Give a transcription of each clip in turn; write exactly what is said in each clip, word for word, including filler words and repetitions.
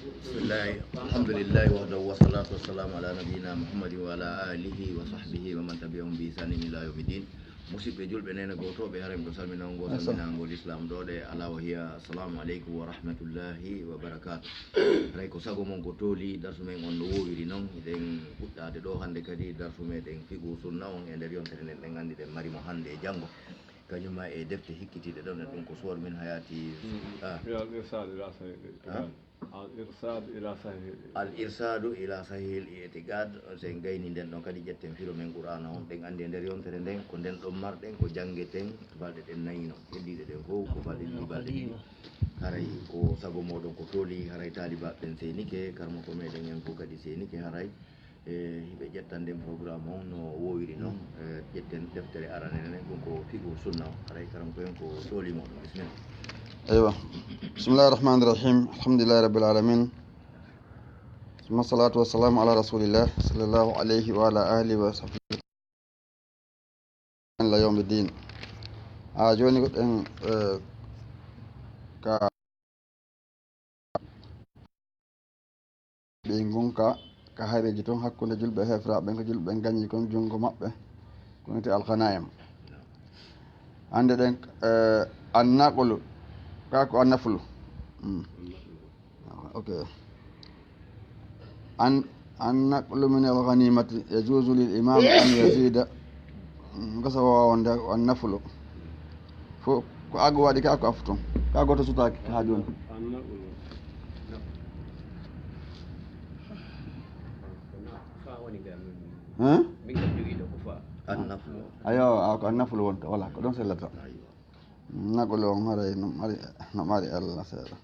Bismillahi, alhamdulillahi wahdahu, wassalatu wassalamu ala nabiyyina Muhammadin wa ala alihi wa sahbihi wa man tabi'ahum bi ihsanin ila yawmiddin. Musidɓe julɓe, nene gotooɓe, haray miɗo salmina on goo salminango Islam ɗoo ɗe, ala wa hiya, assalamu aleykum wa rahmatullahi wa barakatuh. Haray ko sago mon ko tooli, darsu men on no woowiri non. Hiɗen fuɗɗaade ɗoo hannde kadi darsu meɗen fiqhu sunna on e nder yontere nden, ɗen anndi ɗen mari mo hannde e janngo. Kañum ma e defte hikkitiiɗe ɗon, e ɗum ko Suwar min Hayaati. Ah. Yo, yo Sadio Lassana. Ah? Al Irsaadu ila Sahih. Al Irsaadu ila Sahih al I'tiqad. So en gayni nden ɗon kadi, ƴetten firo men Qur'aana on. Ɗen anndi e nder yontere nden, ko nden ɗon marɗen, ko janngeten balɗe ɗen nayi non. Heddiiɗe ɗen fof ko balɗe ɗiɗi, balɗe ɗiɗi. Haray ko sago mooɗon ko tooli, haray taalibaaɓe ɓen seenike, karmoko meɗen en fof kadi seenike, haray e hiɓe ƴettan nden programme on no woowiri non. E ƴetten deftere aranere nden, ɗum ko fiqhu sunna on. Haray karam ko hen ko tooli mo ɗum. Bismillah. Eywa. Bismillahi rahmani rahim. Alhamdulillahi rabbil alamin. Summa salatu wassalamu ala rasulillah sallallahu alayhi wa ala alihi wa sahbihi ila yawmi din. A joni ko ɗen, eh, ka ɓe ngonka ka hayreji ton hakkunde julɓe e heeferaaɓe ɓen, ko julɓe ɓen gañi kon junngo maɓɓe, ko wiyetee al-ghanaim. Hannde ɗen, eh, an-naqlu, ka ko an-naflu. Mm. Ok. An, an-naqlu min al-ghanimati yajuzu lil imam an yazida. Mm, ngasa wawa wonde an-naflu. Fo ko agu waɗi ka ko afton. Ka goto sutaki ha joni. Hein? An-naflu. Ayo, a ko an-naflu wonta, wala, ko ɗon sellata. Aywa. Naqlu on haray no mari, no mari Allah seeɗa.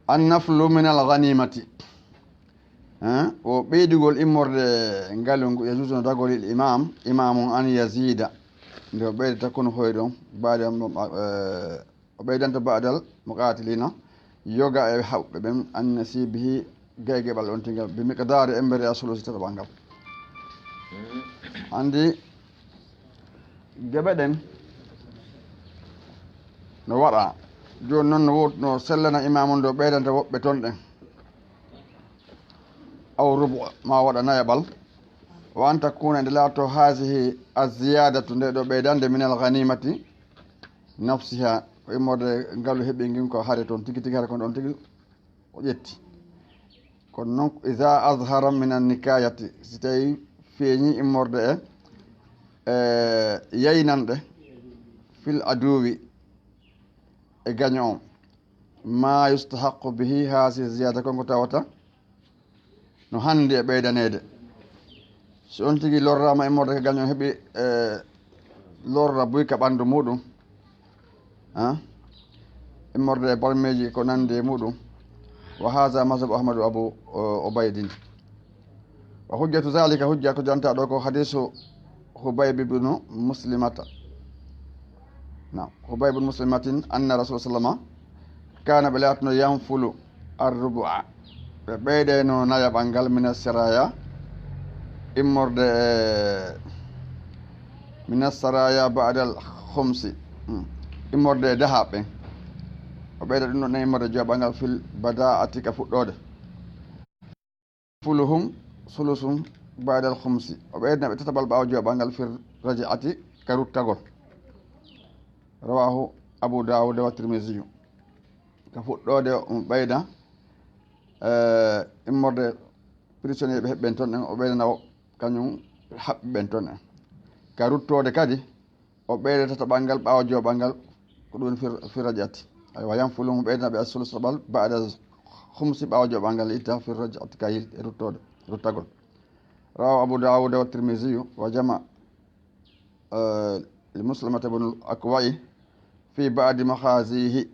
An-naflu min al-ghanimati. Hein? O ɓeydugol immorde ngalu ngu, yajuzu no dagori il imam, imam on an yazida. Nde o ɓeydata kono hoy ɗon, baade on, eh, o ɓeydanta ba'dal muqatilina, yoga e haɓɓe ɓen, an nasibihi, gay geɓal on tigal, bi miqdari embere a sulusi tataɓal ngal. Andi geɓe ɗen no waɗa. Joni non no wot-, no sellana imam on ɗo ɓeydanta woɓɓe ton ɗen. Aw rubu, ma waɗa nayaɓal. Wa an takuna, nde laato hazihi az-ziyadatu, nde ɗo ɓeydande, min al-ghanimati nafsiha, ko immorde ngalu heɓi ngin ko hare ton tigi tigi, hare kon ɗon tigi o ƴetti. Kono non, iza azhara min an-nikayati, si tawi feeñi immorde e, e yaynanɗe, fil aduwi, e gaño on, ma yustahaqqu bihi hazihi ziyada, kon ko tawata no handi e ɓeydaneede. Si on tigi lorraama immorde ka gaño, heɓi, e, lorra buy ka ɓanndu muɗum, ha? Immorde e barmeeji ko nandi e muɗum. Wa haza mazhabu Ahmadu Abu, o, Ubaydin. Wa hujjatu zalika, hujja ko jonta ɗo ko hadisu Hubayb ibn Muslimata. Na, Hubayb ibn Muslimatin anna Rasul sallama kana, ɓe laatno yanfulu arrubu'a. Ɓe ɓeydayno nayaɓal ngal mina saraya, immorde e, mina saraya ba'dal khumsi. Hmm. Immorde e dahaɓe ɓen. O ɓeyda ɗum ɗon e immorde joɓal ngal fil bada'ati ka fuɗɗoode. Fuluhum sulusum ba'dal khumsi. O ɓeyda ɓe tataɓal ɓaawo joɓal ngal fir raja'ati ka ruttagol. Rawahu Abu Dawud wa Tirmidhi. Ka fuɗɗoode, um ɓeyda, eh, immorde prisonnier ɓe heɓɓen ton en, o ɓeydana o kañum haɓɓe ɓen ton en. Ka ruttoode kadi, o ɓeyda tataɓal ngal ɓaawo joɓal ngal, ko ɗum fir, fir raja'ati. Aywa, yanfulu, um ɓeydana ɓe as-sulus tataɓal, ba'da khumsi ɓaawo joɓal ngal itta fir raja'ati ka yil, e ruttoode, ruttagol. Rawahu Abu Dawud wa Tirmidhi wa jama, eh, li Muslamata ibn al-Akwa'i fi ba'di maghazihi.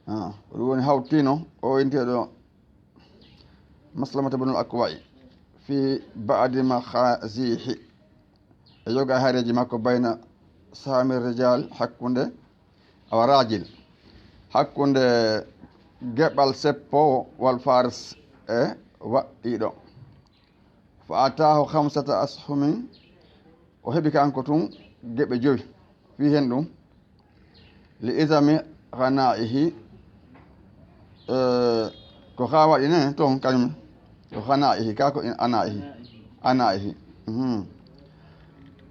Ah, ko ɗum woni hawtino o inteɗo Maslamata ibn al-Akwa'i fi ba'di maghazihi. E yoga hareji makko bayna sami rijal, hakkunde, awa rajil, hakkunde geɓal seppowo wal faris e waɗɗiɗo. Fa atahu khamsata ashumin, o heɓi kanko tun geɓe jowi. Fi hen ɗum, li izami ghana'ihi, eh, Haa waɗi ne toon kañum. Ko hanaa ihi, kaa ko in anaa ihi. Anaa ihi. Mhm.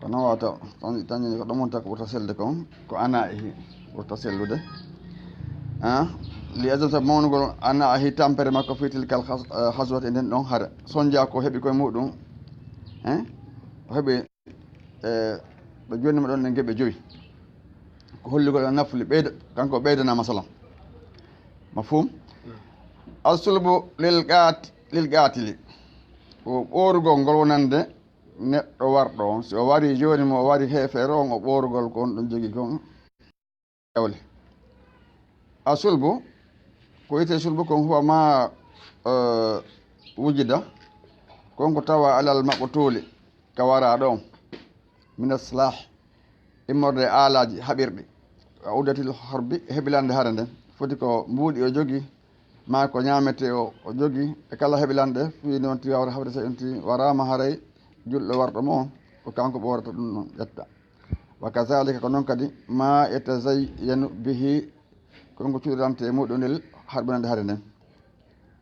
Ko noon wata, tan, tan ko ɗum wonta ko ɓurta selde kon, ko anaa ihi ɓurta sellude. Ah, li azam sabu mawnugol anaa ihi tampere makko fi tilkal khas-, eh, khazwati e nden ɗon hare. Sonja ko heɓi koye muɗum. Eh? O heɓi, eh, ɓe jonni mo ɗon e geɓe joyi. Ko holligol o nafli ɓeyda, kanko ɓeydana masalan. Mafhum? Asulbu lil qaat-, lil qaatili. Ko ɓoorugol ngol wonande neɗɗo warɗo on. Si o wari jooni mo o wari heefeero on, o ɓoorugol ko on ɗum jogi kon. Jawle. Asulbu, ko wiyetee sulbu kon huwa ma, eh, wujida, kon ko tawa alal maqtuuli, ka waraaɗo on. Min as-silaah, immorde e aalaaji haɓirɗi. Wa uddatil harbi, hebilande hare nden. Foti ko mbuuɗi o jogi, maa ko ñaametee o, o jogi, e kala hebilande, fii noon ti wawre hawde so yonti waraama haray julɗo warɗo mo on, ko kanko ɓoorata ɗum ɗon ƴetta. Wa kazalika ko noon kadi, maa yatazayyanu bihi, ko ɗum ko cuɗorante e muɗum ndel harɓinande hare nden.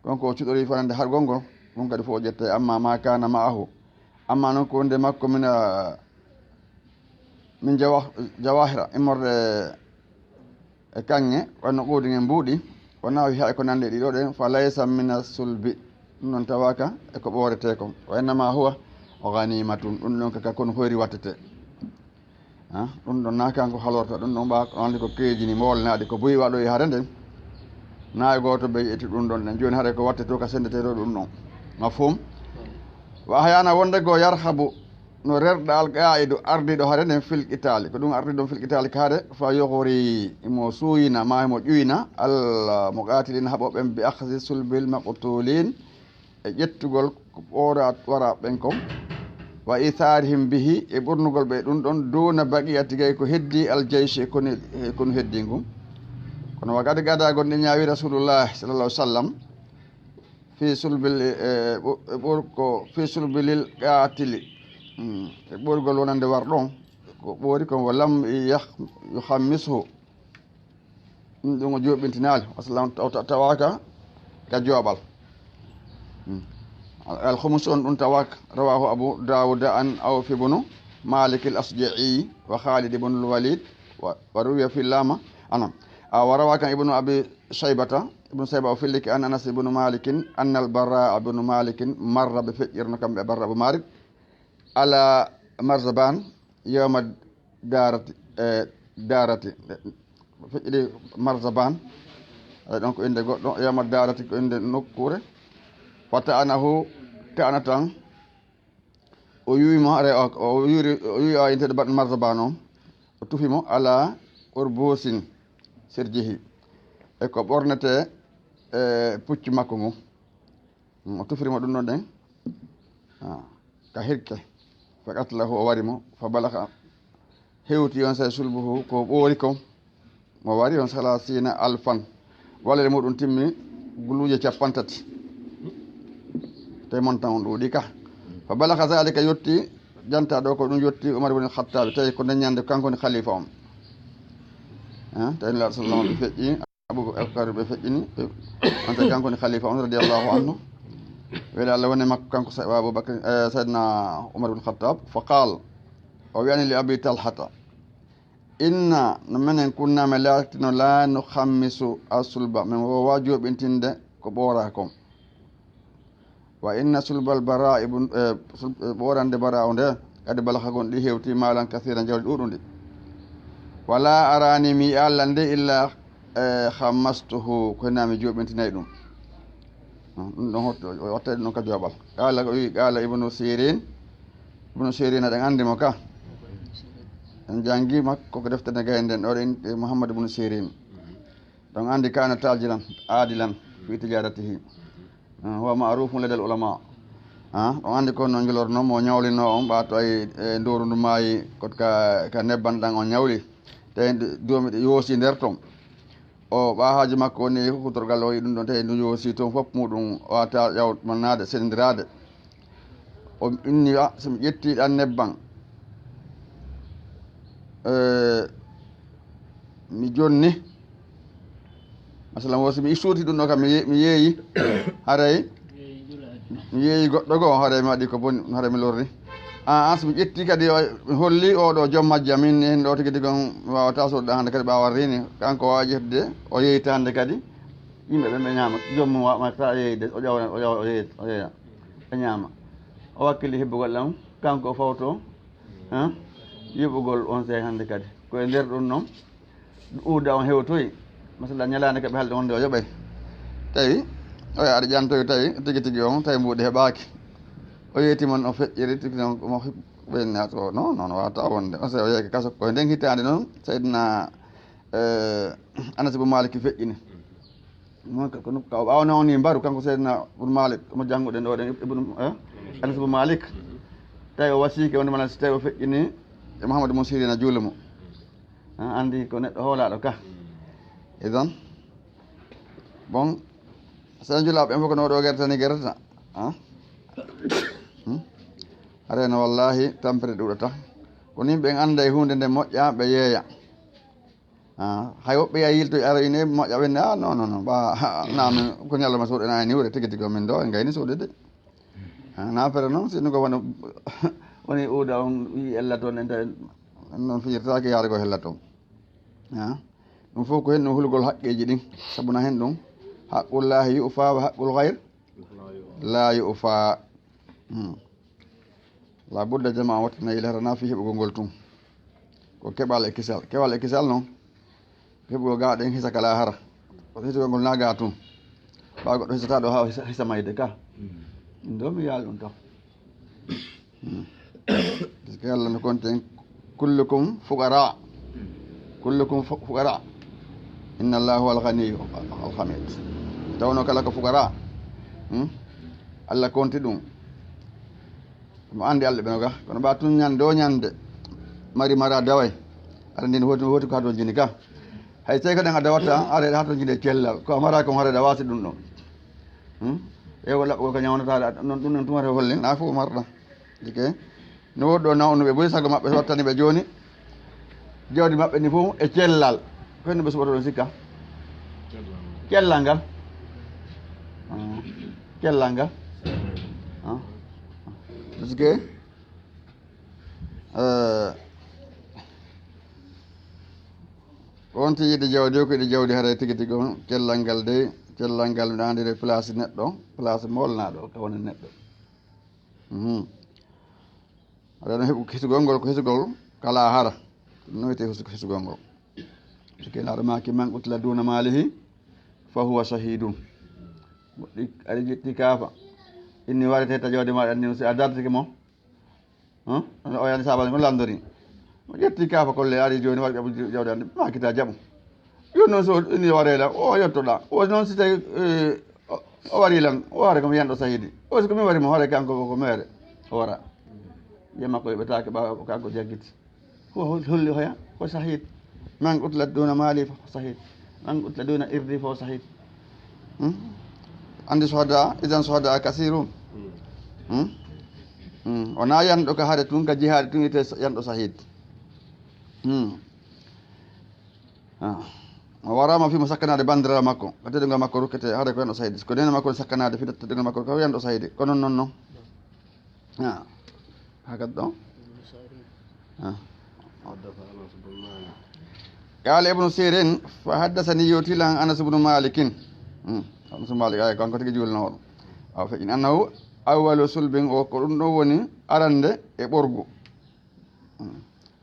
Ɗum ko cuɗori fanande hargol ngol, ɗum kadi fof o ƴette, amma ma kana ma'ahu. Amma noon ko wonde makko min, ah, min jawa-, jawahira, immorde e kaŋŋe, wano ɓoodi ngen mbuuɗi, o nawi hay ko nande ɗiɗo ɗen, fa laysa mina sulbi. Ɗum noon tawaka e ko ɓoorete kon. Wa innama huwa ganimatun. Ɗum ɗon kaka kon hoyri wattete. Ah, ɗum ɗon na kanko halorta, ɗum ɗon ɓa, on andi ko keejini moolnaaɗi, ko buy waɗoyi hare nden. Na e gooto ɓe yi'iti ɗum ɗon ɗen. Jooni hare ko watte to ka sendete ɗo ɗum ɗon. Mafhum? Wa ahyana wonde goo yarhabu no rerɗa al qa'idu ardiɗo hare nden fil qitali. Ko ɗum ardiɗo fil qitali ka hare fa yughri imo suuyina ma imo ƴuyna al muqatilina haɓoɓe ɓen bi akhzi sulbil maqtulin e ƴettugol ko ɓoora wara ɓen kon, wa itharihim bihi e ɓurnugol ɓe ɗum ɗon, duna baqiyati gay ko heddi al jayshi e konu, e konu heddi ngun. Kono wa qad gada gonɗi ñaawi Rasulullah sallallahu alaihi wasallam fi sulbil, e, ɓu-, e ɓur ko fi sulbilil qatili. Mm, e ɓurgol wonande war ɗon, ko ɓoori kon wa lam yah-, yuhammishu. Ɗum, ɗum o jooɓintinaali, wasallam taw-, taw-, tawaaka ka jooɓal. Hmm. Al-, al-khumusu on ɗum tawaaka, rawahu Abu Dawud an Awf ibn Malik al-Asja'i wa Khalid ibn al-Walid wa, wa ruwiya fi lama, anam. A wa rawaaka Ibn Abi Shaybata, Ibn Shayba o filliki an Anas ibn Malik, anna al-Bara ibn Malik marra ɓe feƴƴirno kamɓe Barra Abu Malik, ala Marzaban, yawma darati, e, darati. Feƴƴiri Marzaban, e, ɗon ko innde goɗɗo, yawma darati ko innde nokkuure. Fa ta'anahu, ta'ana tan, o yuwi mo, are o, o yuwi, o yuwi o inteɗo baɗɗo Marzaban on, o tufi mo ala urbusin sirjihi. E ko ɓornete, e, puccu makko ngu. Mm, o tufiri mo ɗum ɗon ɗen. Ah, ka hirke. Fa qatalahu, o wari mo. Fa balagha, hewti on say sulbuhu, ko ɓoori kon. Mo wari on salasina alfan. Walere muɗum timmi guluuje cappanɗe tati. Tawi montan on ɗuuɗi ka. Fa balagha zalika, yotti, janta ɗo ko ɗum yotti Umar ibn Khattab. Tawi ko nden ñande kanko woni khalifa on. Ah, tawi Nulaaɗo sallallahu alaihi wasallam ɓe feƴƴi. Abubakar ɓe feƴƴini, ɓe, on tawi kanko woni khalifa on radiyallahu anhu. Weli Allah woni makko kanko sa-, Abubakar, eh, Sayyidina Umar ibn Khattab, fa qal, o wi'ani li Abi Talhata, inna, no menen kunna men laatino la nukhammisu as-sulba, men wowa jooɓintinde ko ɓoora kon. Wa inna sulbal Bara ibn, eh, sul-, eh, ɓoorande Bara o nde, kadi balagha gon ɗi hewti malan kathiran jawdi ɗuɗundi. Wala arani mi Allah nde illa, eh, khammastuhu, ko na mi jooɓintinay ɗum. Hmm, ɗum ɗon hotto, o wattay ɗum ɗon ka jooɓal. Qala, o wi, qala Ibnu Sirin, Ibnu Sirin aɗen andi mo ka. En jangi makko ko deftere nde gaynden, o ɗen, eh, Muhammad Ibnu Sirin. Ɗon andi kana tajiran, adilan, fi tijaratihi. Ah, huwa ma'rufun ladal ulama. Ah, on andi ko no njolorno mo ñawlino on ɓa to ay, e nduru ndu maayi kot ka, ka nebban ɗan on ñawli. Tawi ndu-, doomi ɗi yoosi nder ton. O ɓa haaji makko woni hutorgal o yi ɗum ɗon tawi ndu yoosi ton fof muɗum o wata ƴaw mannade sendirade. O inni, "Ah, so mi ƴetti ɗan nebban, eh, mi jonni." Masalan, wo si mi suuti ɗum ɗo kam, mi ye-, mi yeeyi, haray mi yeeyi goɗɗo goo, haray mi waɗi ko boni, haray mi lorri. A, an si mi ƴetti kadi, o, mi holli oo ɗoo joom majji, min heen ɗoo tigi tigi on mi waawataa soodude hannde kadi ɓaawo riini, kanko waawa ƴettude, o yeeyta hannde kadi, yimɓe ɓe ɓe ñaama, joom mum wa-, waɗata yeeyde, o ƴawa, o ƴawa, o yeeya, o yeeya, ɓe ñaama. O wakkili hebbugol ɗam, kanko o fawtoo, han, yoɓugol on sey hannde kadi. Ko e nder ɗum noon, uuda on hewtoyi. Masala ñalaande ka ɓe haalde wonde o yoɓay. Tawi, oya aɗa ƴantoyi tawi, tigi tigi on, tawi mbuuɗi heɓaaki. O yeeti mon o feƴƴiri, tigi on mo ɓenna to, non, non, wata wonde. On sey o yeeki kaso ko nden hitaande noon, Seydina, eh, Anas ibn Malik feƴƴini. Noon ka, kono ka o ɓaawno on ni mbaru, kanko Seydina Ibn Malik, mo jannguɗen ɗo ɗen, Ibn, eh, Anas ibn Malik. Tawi o wasiike wonde mana si tawi o feƴƴini, e Muhammad ibn Sirin a juula mo. Ah, anndi ko neɗɗo hoolaaɗo ka. Idan, bon, sen julaaɓe ɓen fof ko no ɗo gerta ni gerta. Ah? Hmm? Areno wallahi tampere ɗuɗata. Ko ni ɓen annda e huunde nde moƴƴa, ɓe yeeya. Ah, hay woɓɓe ya yilto ara ine moƴƴa ɓen, ah, non, non, non, ba, na min ko ñalawma suuɗe na ni wure tigi tigi min ɗo, en gayni suuɗe de. Ah, na fere noon, sinno ko wona, woni uuda on wi ella toon, en tawi noon fijirtaake yaade ko hella toon. Ah, ɗum fof ko hen no hulgol haqqeeji ɗin. Sabu na hen ɗum, haqqullahi yu'fa wa haqqul ghayr la yu'fa. Hmm. La budda jamaa wattina yilata na fi heɓugol ngol tun. Ko keɓal e kisal. Keɓal e kisal noon, heɓugol gaa ɗen hisa kala hara. Ko hisugol ngol na gaa tun. Ɓaa goɗɗo hisata ɗo haa hisa, hisa mayde ka. Ɗum ɗo mi yaal ɗum taw. Hmm. Parce que Allah no konten, "Kullukum fuqara. Kullukum fu-, fuqara. Inna Allah huwa al-ghaniyu al-hamid." Tawno kala ko fuqara. Hmm? Allah konti ɗum. Mo andi Allah ɓe no ga. Kono ɓa tun ñande o ñande. Mari mara daway. Aɗa ndin hoti, hoti ko hatojini ka. Hay sey ko ɗen a dawata, aɗa hatojini e cellal. Ko a mara kon haɗa wasi ɗum ɗon. Hmm? E wala ko ka ñawnata, non ɗum ɗon tun wata holle, na fof marɗa. Jike. No woɗɗo nawnuɓe ɓuri sago maɓɓe so wattani ɓe jooni. Jawdi maɓɓe ni fof e cellal. Ko henno ɓe suɓata ɗon sikka? Cellal ngal. Ah. Cellal ngal. Ah. Parce que, euh, on ti yiɗi jawdi o, ko yiɗi jawdi haray tigi tigi on, cellal ngal de, cellal ngal mi ɗaandire place neɗɗo, place molnaɗo, ka woni neɗɗo. Mhm. Aɗa no heɓu hisugol ngol, ko hisugol kala hara. Ɗum no wiyetee hisu-, hisugol ngol. Sike laaɗo maaki, "Man qutila duna malihi, fa huwa shahidun." Moƴƴi, aɗa ƴetti kaafa. Inni warete ta jawdi maɗa, anni si a dartike mo. Hum? Ono o yani saabani ko landori. Mo ƴetti kaafa kolle, ari jooni, wari ƴaɓu jawdi andi, maaki ta jaɓu. Jooni noon so inni waree lan, o yettoɗa. O noon si tawi, eh, o, o wari lan, o hare ko mi yanɗo sahidi. O si ko mi wari mo, hare kanko ko mere. O wara. Wiya makko yoɓetaake ɓaawo ko kanko jaggiti. Ko hol-, holli hoya? Ko sahid. Man qutila duna mali fa sahid. Man qutila duna irdi fa sahid. Hmm? Andi shuhada, idan shuhada kasirun. Hmm? Hmm. Wona yanɗo ka hare tun, ka jihaadi tun, ite yanɗo sahid. Hmm. Ah. O warama fimo sakkanaade banndiraawo makko, ko teddungal makko rukkete, haray ko yanɗo sahidi. Ko neene makko sakkanaade fii teddungal makko, ko yanɗo sahidi. Ko non non non. Ah. Hakat ɗon? Ah. Qala Ibnu Sirin, fa haddasani, yewti lan Anas ibnu Malikin. Hmm. Anas ibnu Malik, ay, kanko tigi juulnooɗo. Aw feƴƴini annahu awwalu sulbin, o ko ɗum ɗon woni arande e ɓorgu.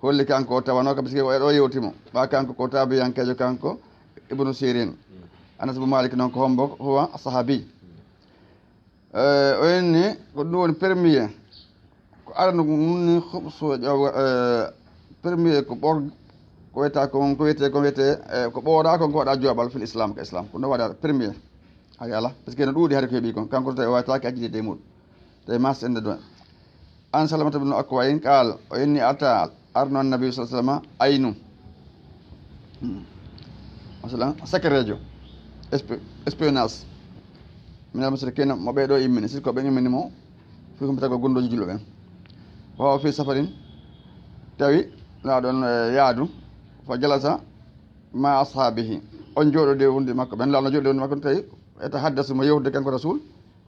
Holli kanko o tawanoo ka, parce que o ɗo yewti mo. Ɓa kanko ko taabiyankeejo kanko Ibnu Sirin. Anas ibnu Malik noon ko hombo? Huwa sahabi. Eh, o inni ko ɗum woni premier. Ko arano ɗum ni khubsu, eh, premier ko ɓor-, ko wiyata ko, ko wiyete, ko wiyete, eh, ko ɓooraa ko, ko waɗa joobal fil Islam, ka Islam. Ko ɗum waɗa premier. Hay ala, parce que no ɗuuɗi hari ko heɓi kon. Kanko tawi o waawataake ajjide e muɗum. Tawi mas ende ɗon. An Salamata ibn Akwa in qaal, o inni ata, arno annabi sallallahu alaihi wasallam, aynu. Hmm. Masalan, secret jo. Espi-, espionnage. Minal mushrikina, mo ɓe ɗo immini, sirko ɓe immini mo, fi humpita ko gundoji julɓe ɓen. Wa huwa fi safarin, tawi na ɗon, eh, yaadu, fa jalasa ma ashabihi. on jooɗoɗe wonde makko, ɓen laawol no jooɗoɗe wonde makko, tawi e tahaddasu mo yewtude kanko Rasul,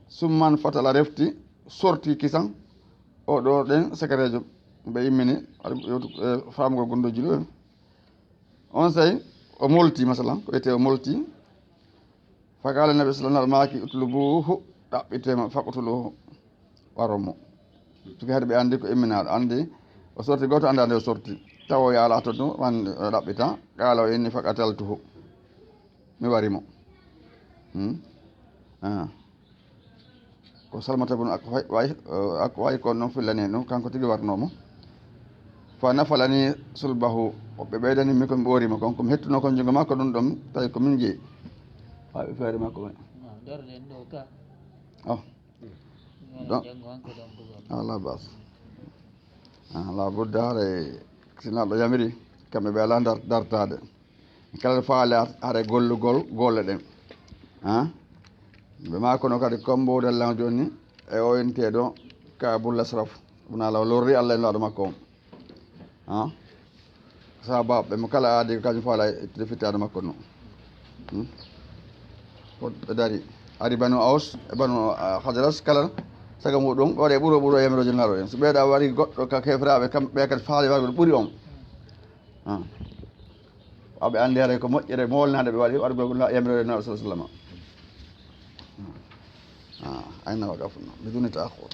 summan fatala refti, sorti kisan, o ɗo ɗen sekareejo ɓe immini, aɗa yewtu, e, faamugol gondoji ɗo. On sey o molti, masalan, ko wiyetee o molti. Faqala nabi sallallahu alaihi wasallam, maaki, "Utlubuhu, ɗaɓɓitee mo, faqtuluhu, waron mo." Suka hade ɓe anndi ko imminaaɗo, anndi o sorti gooto, anndaa nde o sorti. Tawa o yaala to ɗum, wan-, o ɗaɓɓita, qala o inni faqataltuhu. Mi wari mo. Hmm? Ah. Ko Salmata bun Akwai, Akwai ko noon fillani ɗum, kanko tigi warnoo mo. Fa nafalani sulbahu, o ɓe ɓeydani mi ko mi ɓoori mo kon, ko mi hettunoo kon junngo makko ɗum ɗon, tawi ko min jeyi. Haa ɓe feere makko ɓe. Oh. Donc, ala bas. Ah, la budda haray, si neɗɗo yamiri, kamɓe ɓe alaa dar-, dartaade. Kala faale hare gollugol golle ɗen. Ha? Ɓe maa kono kadi kombo dallan jooni e o enteɗo Kabul Asraf. Wona law lorri Allah e laaɗo makko on. Ha? Sababu ɓe mo kala aadi ko kañum faala e ittude fittaade makko no. Hmm? Ko ɓe dari. Ari Banu Aus e Banu, ah, Khazraj kala saga muɗum waɗe ɓuro ɓuro e yamiroje laaɗo en. So ɓeeɗa wari goɗɗo ka keferaaɓe kam ɓe kadi faale wargol ɓuri on. Ah. Aɓe anndi haray ko moƴƴere moolnaade ɓe waɗi, wargol la-, yamiroore Nulaaɗo sallallahu alaihi wasallam. Ah, ayna waqafna, biduni ta'akhkhur.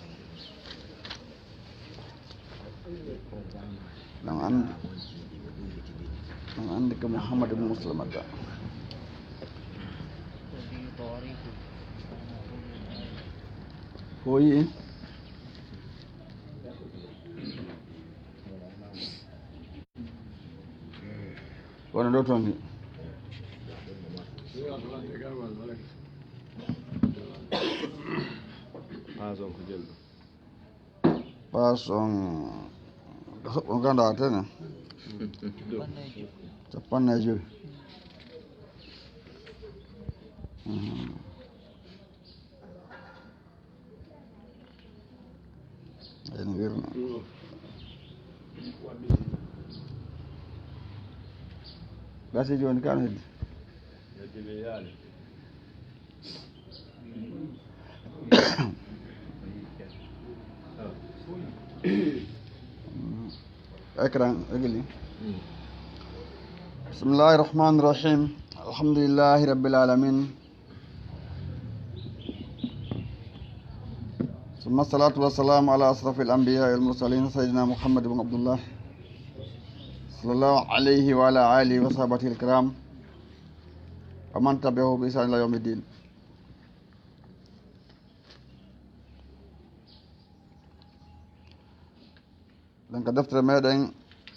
Ɗum anndi, ɗum anndi ko Muhammad ibn Muslamata. Ko yi'i? Wona ɗo toon ni. Paas on ko jelu. Paas on ko soɓɓo ganda tene. Capanɗe jowi. Mhm. Ene wirna. Gasi jooni kan heddi. Écran, régler. بسم الله الرحمن الرحيم. الحمد لله رب العالمين. ثم الصلاة والسلام على أشرف الأنبياء والمرسلين سيدنا محمد بن عبد الله صلى الله عليه وعلى آله وصحبه الكرام ومن تبعه بإحسان إلى يوم الدين. Ɗen ka deftere meɗen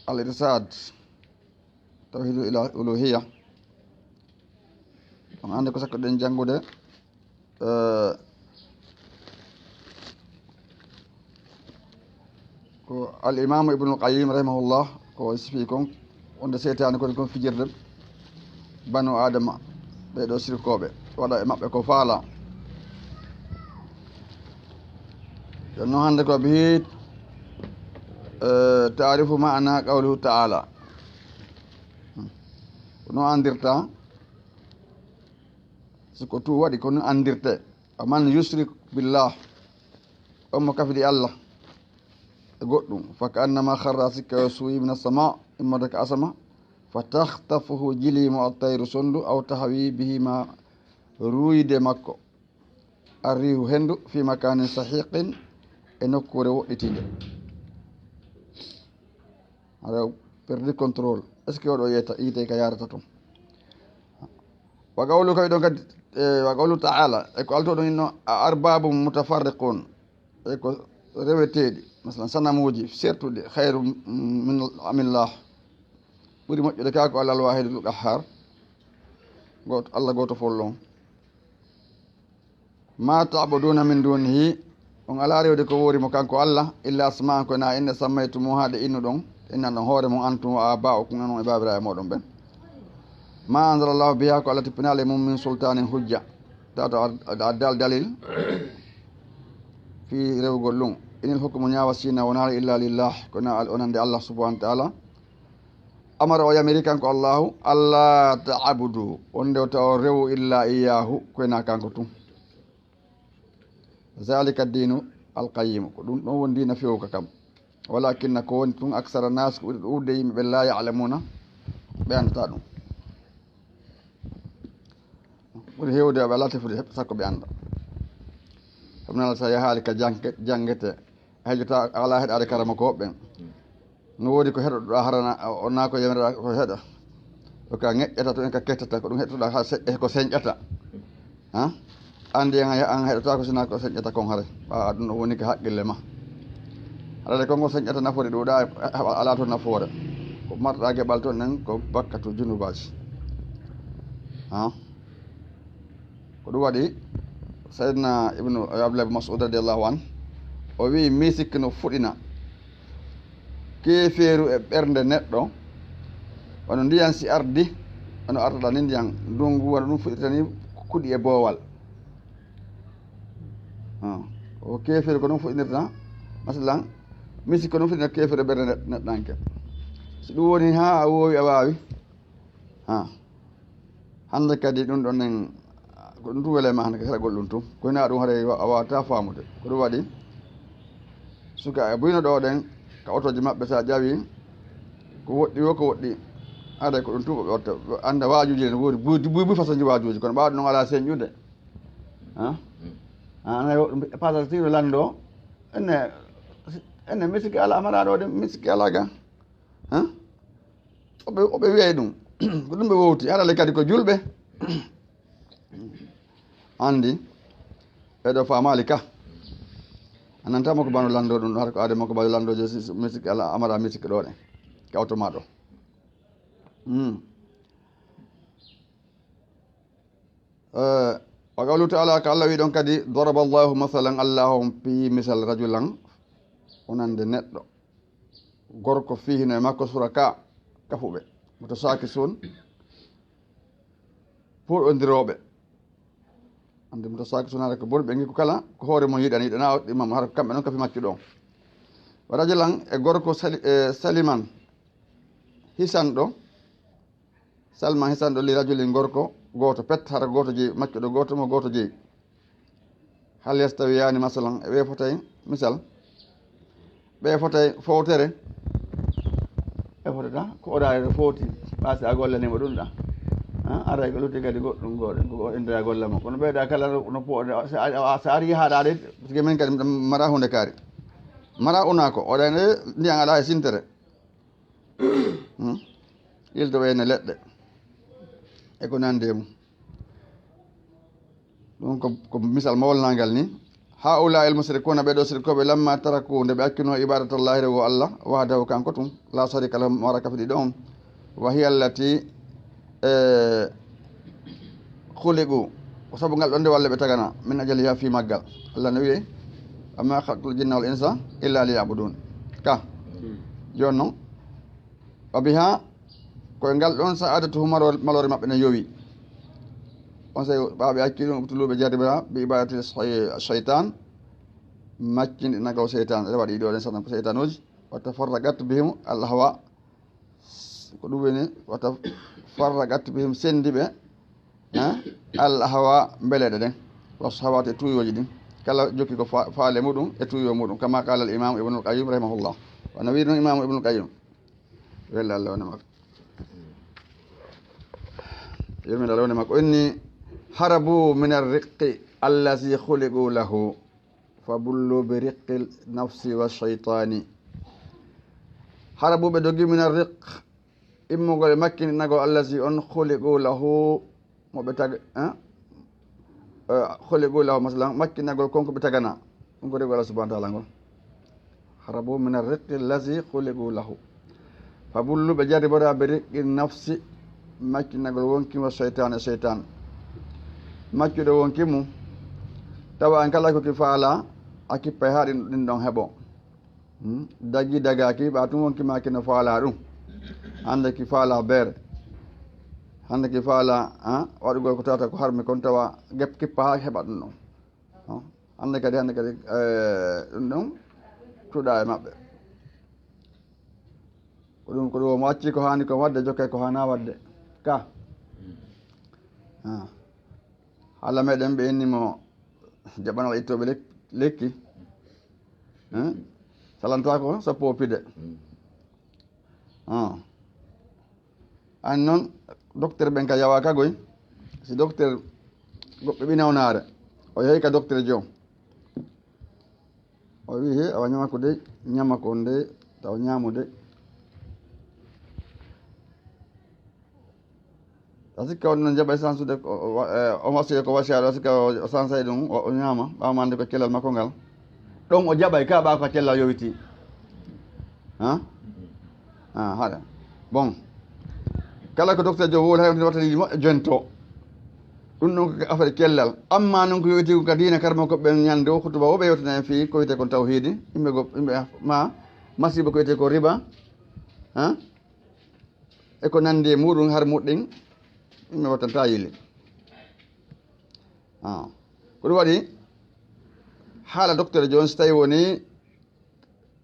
Al Irshad, Tawhidul Ila-, Uluhiyya. On anndi ko sakko ɗen janngude, eh, ko Al Imaamu Ibnul Qayyim rahimahullah ko sifi kon, wonde seytaane koni kon fijirde Banu Aadama, ɓee ɗoo sirkooɓe, waɗa e maɓɓe ko faala. Jooni noon hannde ko bihi, eh, taarifu maana qawluhu ta'ala. Hmm. Ko noon anndirta, si ko tuu waɗi, ko noon anndirte. Wa man yushrik billah, on mo kafidi Allah e goɗɗum, fa ka annama kharra, sikka yo suuyi, mina sama, immorde ka asama, fa takhtafuhu, jili mo, at-tayru, sonndu, aw tahwi bihi, ma ruuyde makko, ar-rihu, henndu, fi makanin sahiqin, e nokkuure woɗɗitiinde. Aɗa perdi contrôle. Est-ce que oɗo yiyta, yiytee ka yaarata toon? Wa qawlu, kadi ɗon kadi, e, wa qawlu ta'ala, e ko alto ɗon inno, a arbabum mutafarriqun, e ko reweteeɗi, masalan, sanamuuji sertuɗi, khayru min amillah, ɓuri moƴƴude ka ko Allah al-wahidul qahhar, gooto, Allah gooto fof lon. Ma ta'buduna min dunihi, on alaa rewde ko woori mo kanko Allah, illa asma'an, ko na inna sammaytumuha ɗe innuɗon, innan ɗon hoore mon, antum wa aba'ukum, onon e baabiraaɓe mooɗon ɓen. Ma anzalallahu biha, ko Allah tippinaali e mum min sultanin hujja. Tawata a, a, a dal dalil fii rewugol ɗum. Inil hukmu, ñaawa siina wonaali illa lillah, ko na al-, wonande Allah subhanahu wa ta'ala. Amara, o yamiri kanko Allahu, "Alla ta'budu," wonde o tawa rewo, "illa iyyahu," ko ena kanko tun. "Zalika dinu alqayimu," ko ɗum ɗon woni diina fewka kam. "Walakinna," ko woni tun, "aksara nas," ko ɓuri ɗuuɗude yimɓe ɓe, "la ya'lamuna," ɓe anndataa ɗum. Ɓuri heewde ɓe alaa tefude heɓ-, sakko ɓe annda. Sabu nana sa yahaali ka jangke-, janngete, a heƴotaa, a alaa heɗaade karamokooɓe ɓen. No woodi ko heɗoɗaa harana, o naa ko yamiraɗaa ko heɗa. Ko ka ŋeƴƴata to en ka kettata, ko ɗum heɗotoɗaa ha se-, ko señƴata. Ha? Anndi an, an heɗotaa ko sinaa ko señƴata kon hare. Ɓaawa ɗum ɗon woni ko haqqille ma. Haɗa de konngol señƴata nafoore ɗuuɗaa, alaa toon nafoore. Ko marɗaa geɓal toon nen ko bakkatu junubaaji. Ha? Ko ɗum waɗi Sayyidina Ibnu Abdullah ibn Mas'ud radiyallahu anhu, o wi'i, misikki no fuɗina keefeeru e ɓernde neɗɗo, wano ndiyan si ardi, wano artata ni ndiyan, ndungu, wano ɗum fuɗirta ni kuɗi e boowal. Ah, o keefeeru ko ɗum fuɗinirta, masalan, misikki ko ɗum fuɗinirta keefeeru e ɓernde neɗ-, neɗɗanke. Si ɗum woni haa a woowi, a waawi, ha. Hannde kadi ɗum ɗon nen, ko ɗum tun wele ma hannde, ko hara gollum tun. Ko hinaa ɗum haray wa-, a waawataa faamude. Ko ɗum waɗi, suka e buyno ɗo ɗen, ka otooji maɓɓe, sa ƴawi, ko woɗɗi wo, ko woɗɗi. Haray ko ɗum tun ɓe watta. Annda waajuuji ne woodi buy, buy, buy façon ji waajuuji, kono ɓaawo ɗum alaa señƴude. Ha? Ah, ana yo, pasal tino lanndo, ene, ene misikki alaa, amara ɗo de, misikki alaa ga. Ha? Oɓe, oɓe wi'ay ɗum. Ko ɗum ɓe wowti. Haɗa le kadi ko julɓe. Anndi, ɓe ɗo faamaali ka. A nanta mo ko bano lanndo ɗum, har ko aade mo ko bano lanndo je si-, si-, misik, ala, amara misik ɗo ɗe. Kawto ma ɗo. Hmm. Eh, wa qawlu ta'ala, ka Allah wi ɗon kadi, daraba Allahu masalan, Allah on piyi misal, rajulan, wonande neɗɗo. Gorko fihi no e makko suraka, kafuɓe, mutashakisun, puɗɗondirooɓe. Anndi mutashakisun hara ko boni ɓe ngi ko kala ko hoore mum yiɗani, yiɗana o, ɗimam hara ko kamɓe noon kafi maccuɗo on. Wa rajulan e gorko sali-, e saliman hisanɗo, salman hisanɗo li rajulin gorko gooto pet, hara gooto jeyi, maccuɗo gooto mo gooto jeyi. Hal yastawiyaani masalan, e ɓe fotay misal? Ɓe fotay fowtere? Ɓe fotata ko oɗa e fowti, ɓa si a gollaniima ɗum ɗa. Ah, aray ko lutti kadi goɗɗum gooɗo, ko indira golle mum. Kono ɓeyɗa kala no po-, sa, a, a, sa ari haɗaade, parce que min kadi mara hunde kaari. Mara una ko, oɗa ne ndiyan alaa e sintere. Hmm? Ilto wayno leɗɗe. E ko nandi e mum. Ɗum ko, ko misal mawlanaangal ni. Haa'ulaa'i al-mushrikuuna, ɓee ɗoo sirkooɓe, lammaa tarakuu, nde ɓe accuno, ibaadatallahi, rewugol Allah, wahdahu, kanko tun, laa shariika lahu, mo alaa kafidiiɗo on. Wa hiya allati, e, khuliqu, ko sabu ngal ɗon nde walle ɓe tagana, min ajaliha, fii maggal. Allah no wi'i, "Wa maa khalaqtul jinna wal insa illa liya'budun." Ka. Jooni non, wa biha, ko e ngal ɗon sa'adatuhum maro-, maloore maɓɓe no yowi. On sey ɓaaɓe acci ɗum, ubtulu ɓe jarribira bi ibadati shay-, shaytan, maccinɗinagol seytan, ɓe waɗi ɗo ɗen satan ko seytanuuji. Wa tafarraqat bihim al ahwa, ko ɗum woni, wa tafarraqat bihim, sendi ɓe, ha? Al ahwa, mbeleɗe ɗen. Wa shahawat, e tuuyooji ɗin. Kala jokki ko fa-, faale muɗum e tuuyoo muɗum. Kama qala al imam Ibnul Qayyim rahimahullah. Wano wiiri non Imaamu Ibnul Qayyim. Wella Allah wona makko. Yurmina Allah wona makko. Inni harabu min ar-riqqi allazi khuliqu lahu. Fa bullu bi riqqi nafsi wa shaytani. Harabu, ɓe dogi, min ar-riq, immugol e makkininagol, allazi, on, khuliqu lahu, mo ɓe tag-, eh? Eh, khuliqu lahu, masalan, makkinagol kon ko ɓe tagana. Ɗum ko rewugol Allah subhanahu wa ta'ala ngol. Harabu min ar-riqqi allazi khuliqu lahu. Fa bullu, ɓe jarribora bi riqqi nafsi, maccinagol wonki wa shaytan e shaytan. Maccuɗo wonki mum, tawa an kala ko ki faala, a kippay haa ɗin, ɗin ɗon heɓo. Hmm? Dagi dagaaki, ɓa tun wonki ma ki no faala ɗum. Hannde ki faala beere. Hannde ki faala, ah, waɗugol ko tata ko harmi kon, tawa gep kippa haa heɓa ɗum ɗon. Oh, hannde kadi, hannde kadi, eh, ɗum ɗon cuuɗa e maɓɓe. Ko ɗum, ko ɗum o acci ko haani ko waɗde, jokkay ko haana waɗde. Ka. Ah. Haala meɗen ɓe inni mo jaɓanal ittooɓe lek-, lekki. Eh? Salantaa ko sappo o pide. Ah. An noon, docteur ɓen ka yawa ka goy. Si docteur goɗɗo ɓi nawnaare, o yehi ka docteur jo. O wi, "He, awa ñama ko dey, ñama ko dey, taw ñaamo dey." A sikka on noon jaɓay sansude ko, o, o, eh, o wasiya ko wasiyaade, a sikka o, o sansay ɗum, o, o ñaama, ɓaawo maande ko cellal makko ngal. Ɗon o jaɓay ka ɓaawo ka cellal yowiti. Ha? Ah, haɗa. Bon. Kala ko docteur jo wowli hay on watta ɗiɗi moƴƴa jonto. Ɗum ɗon ko affaire cellal. Amma noon ko yowiti ko ka diina karmo ko ɓen ñande o hutuba o ɓe yewtina en fii ko wiyetee kon tawhiidi. Yimɓe go, yimɓe ma masiiba ko wiyetee ko riba. Ha? E ko nandi e muɗum har muɗɗin. Yimɓe wattanta yili. Ah. Ko ɗum waɗi haala docteur jo on si tawi woni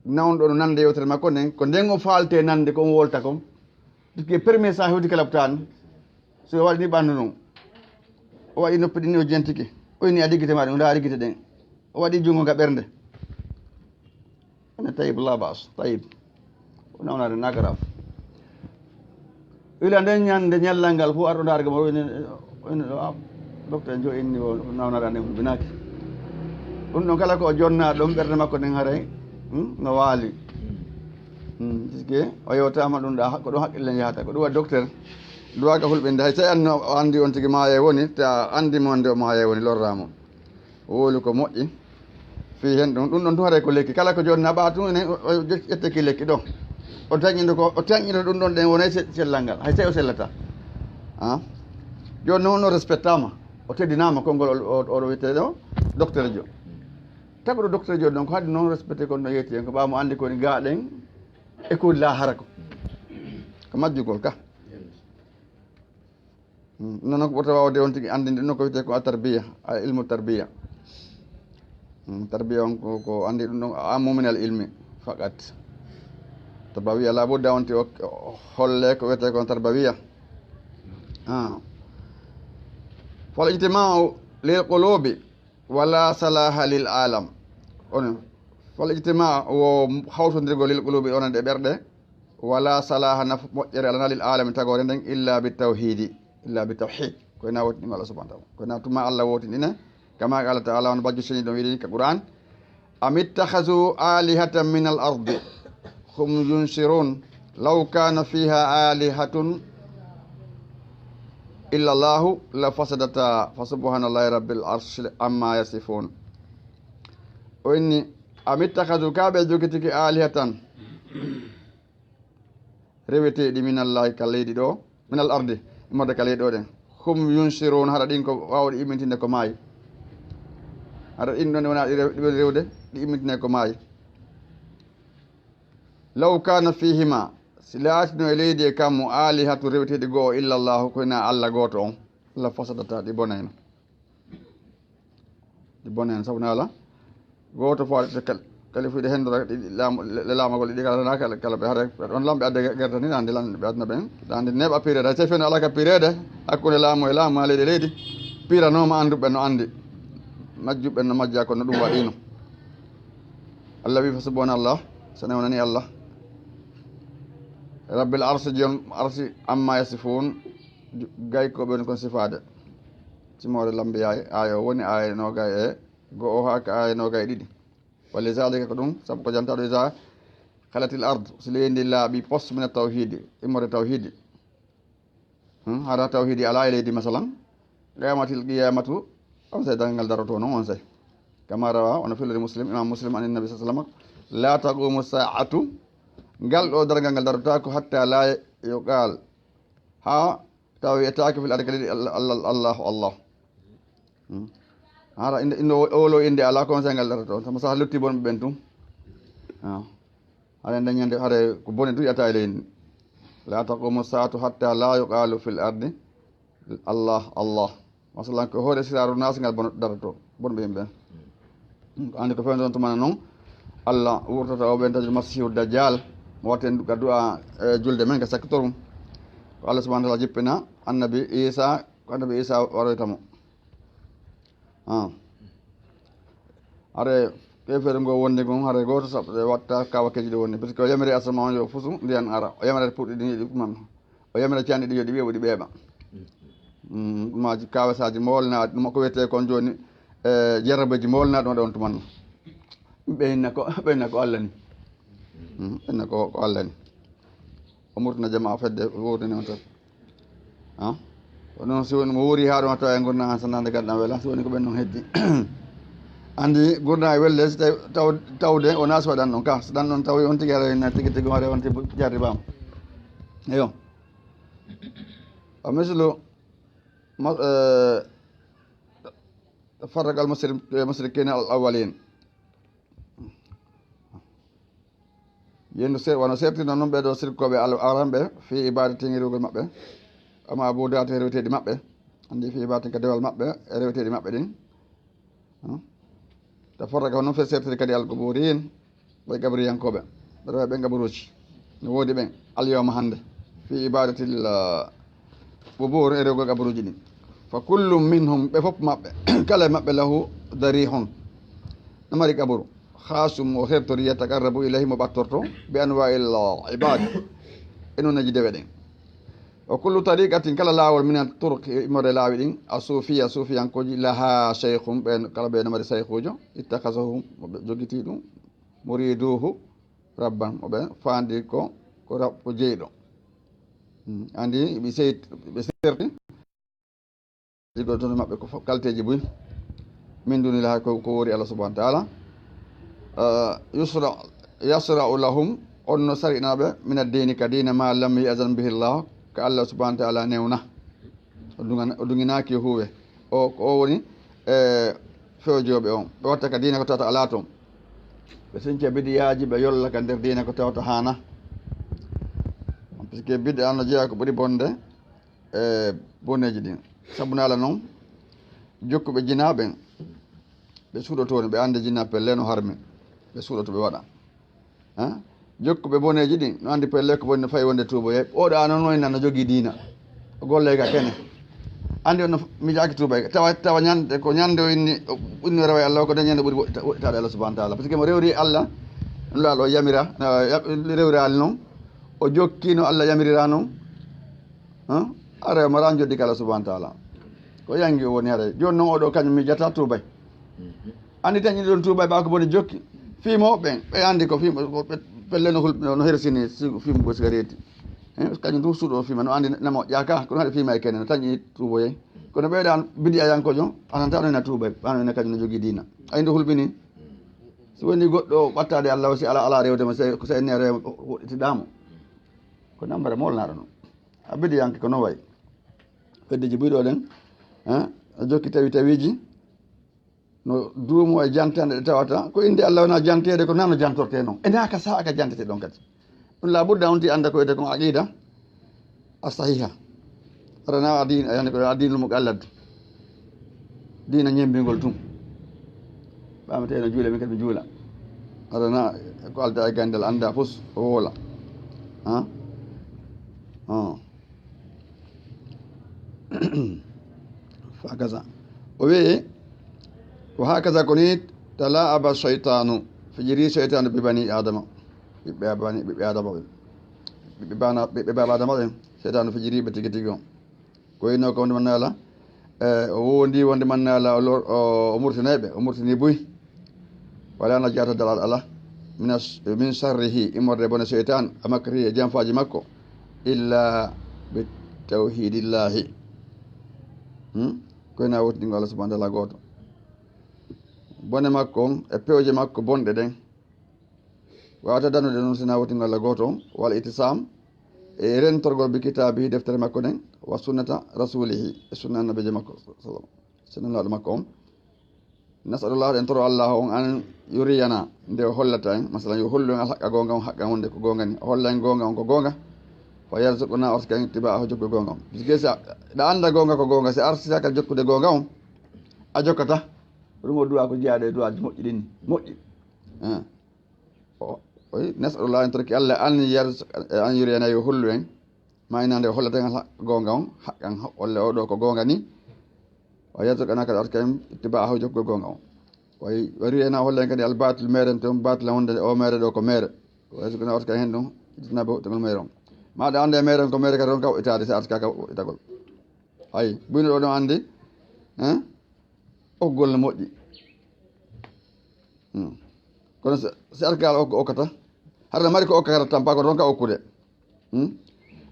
nawɗo no nande yewtere makko nden, ko nden o faalte nande ko on wolta kon. Puisque premier sa hewti kala tan, so o waɗi ni ɓanndu non, o waɗi noppi ɗin o jentike, o inni a diggite ma ɗin, o ndaari gite ɗen, o waɗi junngo nga ɓernde. Ene tayib, la bas, tayib. O nawnaade na garaaw. Ila nden ñande ñallal ngal fof arɗo ndaarga mo woni, woni ɗo, ah, docteur jo inni o nawnaade ande binaaki. Ɗum ɗon kala ko o jonna ɗum ɓernde makko nden haray, hmm, no waali. Hmm, puisque o yewtaama ɗum ɗa, ko ɗum haqqille yahata. Ko ɗum waɗi docteur duwaaka hulɓinde. Hay so anno o anndi on tigi maayay woni, ta anndi mo nde o maayay woni lorraamo. Wowli ko moƴƴi. Fii hen ɗum, ɗum ɗon tun haray ko lekki. Kala ko jooni naɓaa tun, enen o, o ƴetteki lekki ɗon. O taƴƴinto ko, o taƴƴinto ɗum ɗon ɗen wonay se-, sellal ngal. Hay sey o sellata. Ah? Jooni noon o respectaama. O teddinaama konngol o, o, oɗo wiyetee ɗo docteur jo. Taguɗo docteur jo ɗon ko haɗi noon respecté kon no yetti en ko ɓaawo mo anndi ko woni gaa ɗen e ko woni laahara ko. Ko majjugol ka. Mm, noon ko ɓurta waawde on tigi anndinde ɗum ko wiyetee ko a tarbiya, a ilmu tarbiya. Mm, tarbiya on ko, ko anndi ɗum ɗon a muminal ilmi fakat. Tarbawiya labudda on ti o, o holle ko wiyetee ko tarbawiya. Ah. Fal ijtima'u lil qulubi wala salaha lil alam. On fal ijtima wo hawtondirgol lil qulubi onon ɗe ɓerɗe. Wala salaha naf moƴƴere alana lil alami tagoore nden illa bi tawhidi, illa bi tawhid. Ko ena wotini Allah subhanahu wa ta'ala. Ko ena tuma Allah wotini ne. Kama qala ta'ala, on bajjo seni ɗon wiɗi ka Qur'an. Am ittakhazu alihatan min al ardi hum yunshirun. Law kana fiha alihatun illa Allahu la fasadata fa subhanallahi rabbil arshi amma yasifun. O inni, am ittakhazu ka ɓe jogitiki alihatan reweteeɗi min Allahi ka leydi ɗo, min al ardi, immorde ka leydi ɗo ɗen. Hum yunshirun, haɗa ɗin ko waawɗi immintinde ko maayi. Haɗa ɗin ɗon wona ɗi rew-, ɗi woni rewde, ɗi immintinde ko maayi. Law kana fihima, si laatino e leydi e kammu alihatu reweteeɗi go'o illa Allahu, ko ena Allah gooto on, la fasadata, ɗi bonayno. Ɗi bone en, sabu naala gooto fof aɗa kal-, kalifuuji ɗi henndora ɗi, ɗi laamu, le, le laamagol ɗi kala, na kala, kala ɓe hara, on lamɓe adde gerte ni, nande lan ɓe aduna ɓen, nande neeɓa pireede. Hay so fewndo alaa ka pireede hakkunde laamu e laamu, maa leydi e leydi, piranooma annduɓe no anndi, majjuɓe no majja, kono ɗum waɗiino. Allah wi, fa subhanallah, so newna ni Allah. Rabbil arsi, jom arsi, amma yasifun, gay ko ɓen kon sifaade. Simoore Lambiyaa, aaya o woni aaya noogay e go'o haa ka aaya noogay e ɗiɗi. Wa li zalika, ko ɗum, sabu ko jantaaɗo, iza khalatil ard, si leydi ndi laaɓi pos mina tawhidi, immorde tawhidi. Hmm, hara tawhidi alaa e leydi, masalan, qiyamatil qiyamatu, on sey darngal daroto noon on sey. Kama rawa, ono fillori Muslim, Imam Muslim, an Nabi sallallahu alaihi wasallam, la taqumu sa'atu, ngal ɗo darngal ngal darotaako, hatta la yuqal, haa taw wiyetaake fil ardi kadi Allah, Allah, Allah, Allah. Hmm. Hara inde, inde o, owlo inde alaa, kon sey ngal daroto. Sama sah lutti bonɓe ɓen tun. Ah. Hara nden ñande, hara ko bone tun yata e leydi. La taqumu sa'atu hatta la yuqalu fil ardi Allah, Allah. Masalan, ko hoore siraaru naasi ngal bono-, daroto, bonɓe yimɓe ɓen. Ko anndi ko fewndo on tumana noon, Allah wurtata o ɓen taƴo Masiihu Dajjal. Mo watten ka du'a, e, julde men ka sakkitorum. Ko Allah subhanahu wa ta'ala jippina annabi Isa, ko annabi Isa waroyta mo. Ah. Hare kefeere ngo wonde kon, hare gooto saɓɓe watta kawakeji ɗi wonni. Parce que o yamiri asama on yo fusu ndiyan ara. O yamira puɗɗi ɗin yo ɗi kuman. O yamira candi ɗi yo ɗi ɓeeɓo ɗi ɓeeɓa. Mm, ɗumaji kawasaji molna, ɗum ko wiyete kon joni, e, jarrabeji molna ɗum ɗon tuman. Ɓe inna ko, ɓe inna ko Allah ni. Mm, ɓe inna ko, ko Allah ni. O murtina jama fedde wowtani on tan. Ha? Ko noon si woni mo wuuri haa ɗum a tawa e ngurndan an sanande gaddan wela, si woni ko ɓen noon heddi. Andi ngurndan e welde, si tawi taw-, tawde o naasi waɗan ɗon ka. So ɗan ɗon tawi on tigi ara na tigi tigi on rewa on tigi jarri bam. Eyo. O mislu mo-, eh, farraqa al musri-, musrikin al awwalin. Yendo ser-, wano sertino noon ɓee ɗoo sirkooɓe Al-, aranɓe fii ibaadatin e rewgol maɓɓe, o maabuudaati e reweteeɗi maɓɓe, anndi fii ibaadatin ka dewal maɓɓe e reweteeɗi maɓɓe ɗin. Hmm? Tafarraqa ko noon fe sertiri kadi al-qubuuriyin, ɓay qabriyankooɓe, ɓe rewa ɓen qaburuuji. No woodi ɓen, al-yawma hannde, fii ibaadatil, ah, qubuur e rewgol qaburuuji ɗin. Fa kullum minhum, ɓe fof maɓɓe, kala e maɓɓe lahu darihun, no mari qaburu. Khaasum o hertori yataqarrabu ilayhi mo ɓattorto bi anwa'il ibaad e noneeji dewe ɗen. Wa kullu tariqatin kala laawol min turuq immorde laawi ɗin a suufiya suufiyankooji laha shaykhum ɓen kala ɓe no mari shaykhujo ittakhazahum mo ɓe jogiti ɗum muriduhu rabban mo ɓe fandi ko ko rab ko jeyɗo. Hmm, andi ɓe sey ɓe serti Ɗiɗo ton maɓɓe ko fo-, kalteeji buy. Min duni laha ko, ko wori Allah subhanahu wa ta'ala. Ah, yusra, yasra'u lahum, on no sar'inaɓe, min ad-dini ka diina ma lam ya'zan bihi Allah, ka Allah subhanahu wa ta'ala newna. O dungana-, o dunginaaki huwe. O, ko o woni, e, fewjooɓe on. Ɓe watta ka diina ko tawata alaa ton. Ɓe sinca bidiyaaji, ɓe yolla ka nder diina ko tawata haana. Parce que bid'a no jeeya ko ɓuri bonde, e boneeji ɗin. Sabu naala noon, jokkuɓe jinaa ɓen, ɓe suuɗoto woni, ɓe annde jinaa pelle no harmi, ɓe suuɗoto ɓe waɗa. Hein? Jokkuɓe boneeji ɗin, no anndi pelle ko boni no fayi wonde tuuboye. Oɗo ano noon nan no jogii diina. O golle ka kene. Anndi on no miijaaki tuubay. Tawa, tawa ñande, ko ñande o inni, o inni rewa e Allah, ko dañande ɓuri woɗɗita-, woɗɗitaade Allah subhanahu wa ta'ala. Parce que mo rewri Allah, no laalo o yamira, no ya-, rewraali noon, o jokki no Allah yamirira noon. Hein? Ara mara joddi kala subhanahu wa ta'ala. Ko yangi o woni haray. Jooni noon oɗo kañum miijata tuubay. Anndi tan ɗi ɗon tuubay ɓa ko boni jokki. Fii mo ɓen, ɓe anndi ko fii mo, ko ɓe, pelle no hul-, no hersini si-, fii mo sigareeti. Hein? Kañum tun suuɗo fii ma, no anndi na moƴƴa ka, kono haɗa fii ma e kene, no tañi tuuboyay. Kono ɓeeɗa an bidiyayankojo, ananta no ina tuubay, ano ina kañum no jogii diina. Ay ndu hulɓini. Si woni goɗɗo ɓattaade Allah o, si ala, ala rewde mo, si, ko sa inni a rewa, woɗɗitiɗa mo. Ko nambara molnaɗo noon. A bidiyanke ko noon wayi. Feddeji buyɗo ɗen, hein, a jokki tawi tawiiji, no duumo e jantande ɗe tawata, ko innde Allah wona janteede, ko nano jantorte noon. E naaka saha ka jantete ɗon kadi. Ɗum labudda on ti annda ko wiyete kon aqida a sahiha. Aɗa na a diin, a yani ko a diinul muqallad. Diina ñembingol tun. Ɓameteno juule, min kadi mi juula. Aɗa na ko alda e gandal annda fus, o woola. Ha? Ha. Fa kaza. O wi'i, wa hakaza ko ni tala'aba shaytanu, fijiri shaytanu bi bani Adama. Ɓiɓɓe bani, ɓiɓɓe Adama ɓe. Ɓiɓɓe bana, ɓiɓɓe baba Adama ɓe. Shaytanu fijiri ɓe tigi tigi on. Ko wino ko wonde mannaala, eh, o wondi wonde mannaala, o lor-, o, o murtinay ɓe, o murtini buy. Wala najata dalal ala, min as-, min sharrihi, immorde bone shaytan, a makrihi e janfaaji makko, illa bi tawhidillahi. Hmm? Ko ina wotindingo Allah subhanahu wa ta'ala gooto. Bone makko on e pewje makko bonɗe ɗen. Wawata danude noon sina wotindingo Allah gooto on, wal itisam, e rentorgol bi kitaabihi deftere makko nden, wa sunnata rasulihi, e sunna annabijo makko, sallam, sunna laaɗo makko on. Nas'alullah, en toro Allah on an yuriyana, nde o hollata en, masalan, yo hollu en al haqqa goonga on, haqqa wonde ko goonga ni, o holla en goonga on ko goonga, fa yarzuquna, o arsika en ittiba'ahu, jokku goonga on. Parce que sa, ɗa annda goonga ko goonga, si arsika jokkude goonga on, a jokkata, ɗum o du'a ko jeyaaɗo e du'aaji moƴƴi ɗin, moƴƴi. Eh. O, Oy, nas'alullah, en torki Allah an yarzuq-, an yuriyana, yo hollu en, ma ina nde o hollata en haqqal goonga on, haqqan, walla o ɗo ko goonga ni. Wa yarzuqana, kadi arsuka en ittiba'ahu, jokkugol goonga on. Wa, wa yuriyana, o holla en kadi al batil, meeren ton, batilan, wonde o meere ɗo ko meere. Wa yarzuqana, arsuka en hen ɗum, ijtinaba, tengol meere on. Ma ɗa annde meere on ko meere kadi ronka itaade, si arsuka ka itagol. Hay, buyno ɗo ɗon anndi, hein? O golle moƴƴi. Hmm. Kono si, si arsuka o okkata, hara mari ko okkata tampa ko ronka okkude. Hmm?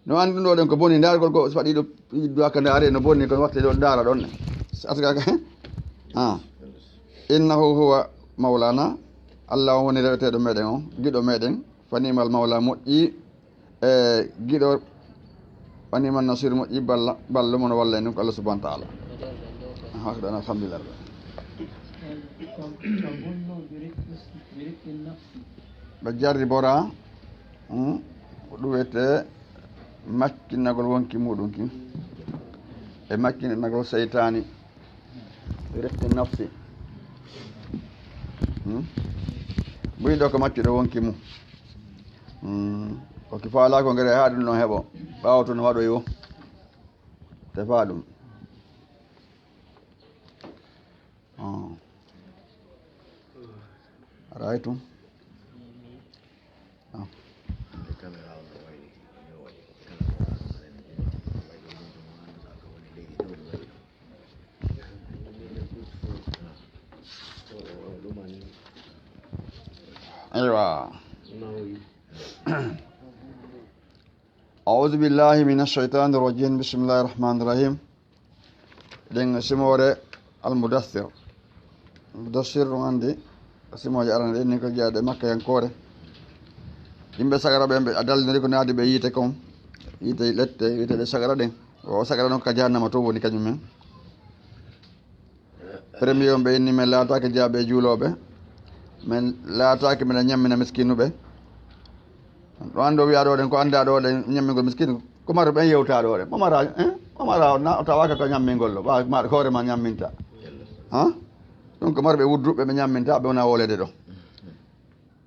No anndi ɗum ɗo ɗen ko boni, ndaargol ko si faɗi ɗo, duwaka ndaare no boni, kono watte ɗo ndaara ɗon ne. Si arsuka ka, ah. Innahu huwa maulana, Allah on woni reweteeɗo meɗen on, giɗo meɗen, fa ni'mal maula, moƴƴi e giɗo, wa ni'man nasir, moƴƴi balla, ballo mo no walla en ɗum ko Allah subhanahu wa ta'ala. Hakada, alhamdulillah. Ɓe jarribora, hmm, ko ɗum wiyetee maccinagol wonki muɗum kin, e maccinagol seytaani. Rifqi nafsi. Hmm? Buy ɗo ko maccuɗo wonki mum. Hmm. Ko ki faala ko ngere haa ɗum ɗon heɓo. Ɓaawo tun waɗoy wo. Tefa ɗum. Ah. Aray tun. Ah. Aywa. A'udhu billahi minash shaitanir rajim. Bismillahir rahmanir rahim. Ɗen simoore Al-Mudassir. Mudassir, ɗum anndi simooje arane ɗen ni ko jeyaaɗe Makkayankoore. Yimɓe sagara ɓen, ɓe a daldiniri ko naadi ɓe yiite kon, yiite lette, yiite ɗe sagara ɗen. O sagara non ka jahannama to woni kañum men. Premier on ɓe inni, men laataaki jaaɓe juulooɓe, men laataaki meɗen ñammina miskinuɓe. Ɗo anndo wiya ɗo ɗen ko annda ɗo ɗen ñammingol miskinu, ko maro ɓen yewta ɗo ɗen. Mo mara, eh? Mo mara na o tawaka ko ñammingol ɗo, ɓa ma hoore ma ñamminta. Ha? Ɗum ko marɓe wudduɓe ɓe ñamminta, ɓe wona wolede ɗo.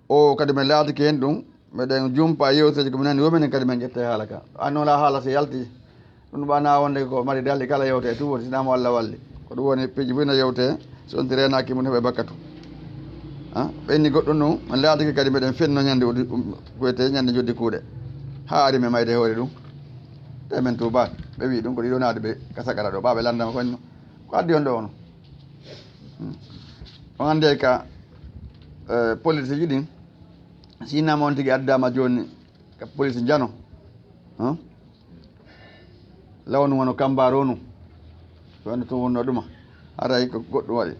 O kadi men laatike hen ɗum, meɗen jumpa yewteeji ko mi nani, wo minen kadi men ƴette haala ka. Annola haala so yalti, ɗum ɓana wonde ko mari dalli kala yewte e tun woni, sina mo Allah walli. Ko ɗum woni piiji fof no yewte, so on ti reenaaki mum heɓe bakkatu. Ha? Ɓenni goɗɗum ɗum, men laatike kadi meɗen fenno ñande uddi, um, ko wiyete ñande joddi kuuɗe. Haa ari men mayde hoore ɗum. Te men tuubaani. Ɓe wi ɗum ko ɗiɗo naade ɓe ka sakara ɗo. Ɓa ɓe landama ko henno. Ko addi on ɗo ono. Hmm. On anndi ka, eh, police ji ɗin, si nama on tigi addama jooni ka police njano, huh? Lawnu wano kambaaro nu. So wano tun wonno ɗuma. Haray ko goɗɗum waɗi.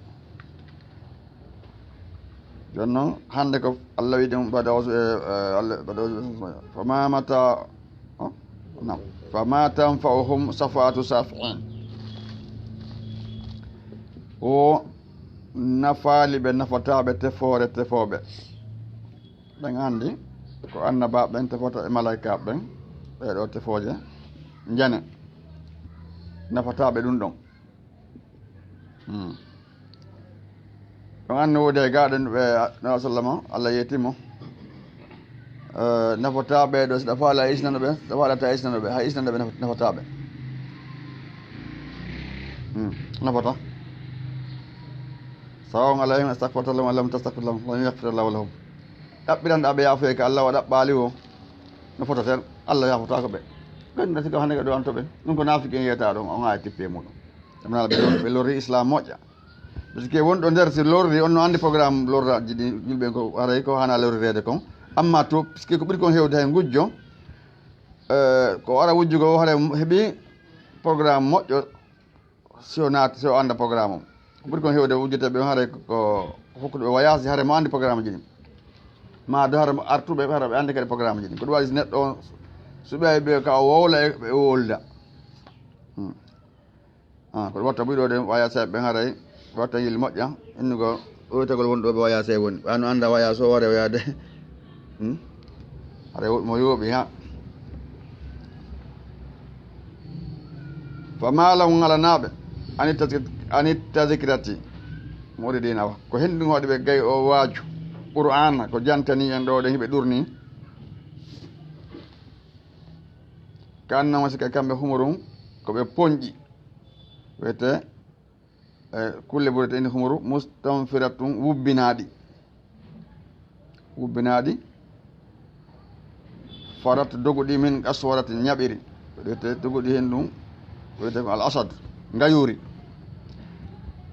Jooni noon, hannde ko Allah wi'i ɗum, baɗa o, eh, eh, Allah, baɗa o, fama mata, oh? Naam. Fama tanfa'uhum shafa'atu shafi'in. Wo nafaali ɓe nafataaɓe tefoore tefooɓe. Ɓen anndi ko annabaaɓe ɓen tefota e malaykaaɓe ɓen, ɓee ɗoo tefooje njane. Nafataaɓe ɗum ɗon. Hmm. Ɗon anni woodi e gaaɗen ɓe, no sallama, Allah yeeti mo. Eh, nafataaɓe ɗo, si ɗa faala isnano ɓe, si ɗa faala ta isnano ɓe, hay isnano ɓe naf-, nafataaɓe. Hmm. Nafata. Sawa'un alayhim astagfarta lahum am lam tastagfir lahum, lan yaghfira Allahu lahum. Ɗaɓɓiranɗa ɓe yaafeeki Allah, o ɗaɓɓaali o, no fotaten, Allah yaafotaako ɓe. Ɓen no sigo hannde ko ɗo an to ɓe. Ɗum ko naafiki en yiyata ɗon, on aya tippi e muɗum. Ɗum nala ɓe lor-, ɓe lorri Islam moƴƴa. Parce que wonɗo nder si lorri, on no anndi programme lorraji ɗi, julɓe ko haray ko hana lorrireede kon. Amma to, parce que ko ɓuri kon hewde hay ngujjo, eh, ko ara wujjugo o haray heɓi programme moƴƴo, si o naati, si o annda programme o. Ko ɓuri kon hewde wujjete ɓe on haray ko, ko hokkude ɓe voyage, haray mo anndi programme ji ɗin. Ma do haray mo artuɓe, haray ɓe anndi kadi programme ji ɗin. Ko ɗum waɗi si neɗɗo on suɓay ɓe ka o wowla e ɓe wowlida. Hmm. Ah, ko ɗum watta ɓuyɗo ɗen waya seeɓe ɓen haray, watta yil moƴƴa, innugo ɗoytagol woni ɗo ɓe waya seeɓe woni. Ɓa no annda waya so ware wayade. Hmm? Haray wo-, mo yooɓi ha. Fa ma lahum ngalanaaɓe, ani tazkir-, ani tazkirati. Muridina wa. Ko hen ɗum waɗi ɓe gay o waaju. Qur'aana ko jantani en ɗo, ɗen hiɓe ɗurni. Ka annama sika kamɓe humurum ko ɓe ponƴi. Wiyete, e, kulle burete indi humuru, mustanfiratun, wubbinaaɗi. Wubbinaaɗi. Farat doguɗi min qaswaratin, ñaɓiri. Wiyete doguɗi hen ɗum, wiyete ko al asad, ngayuuri.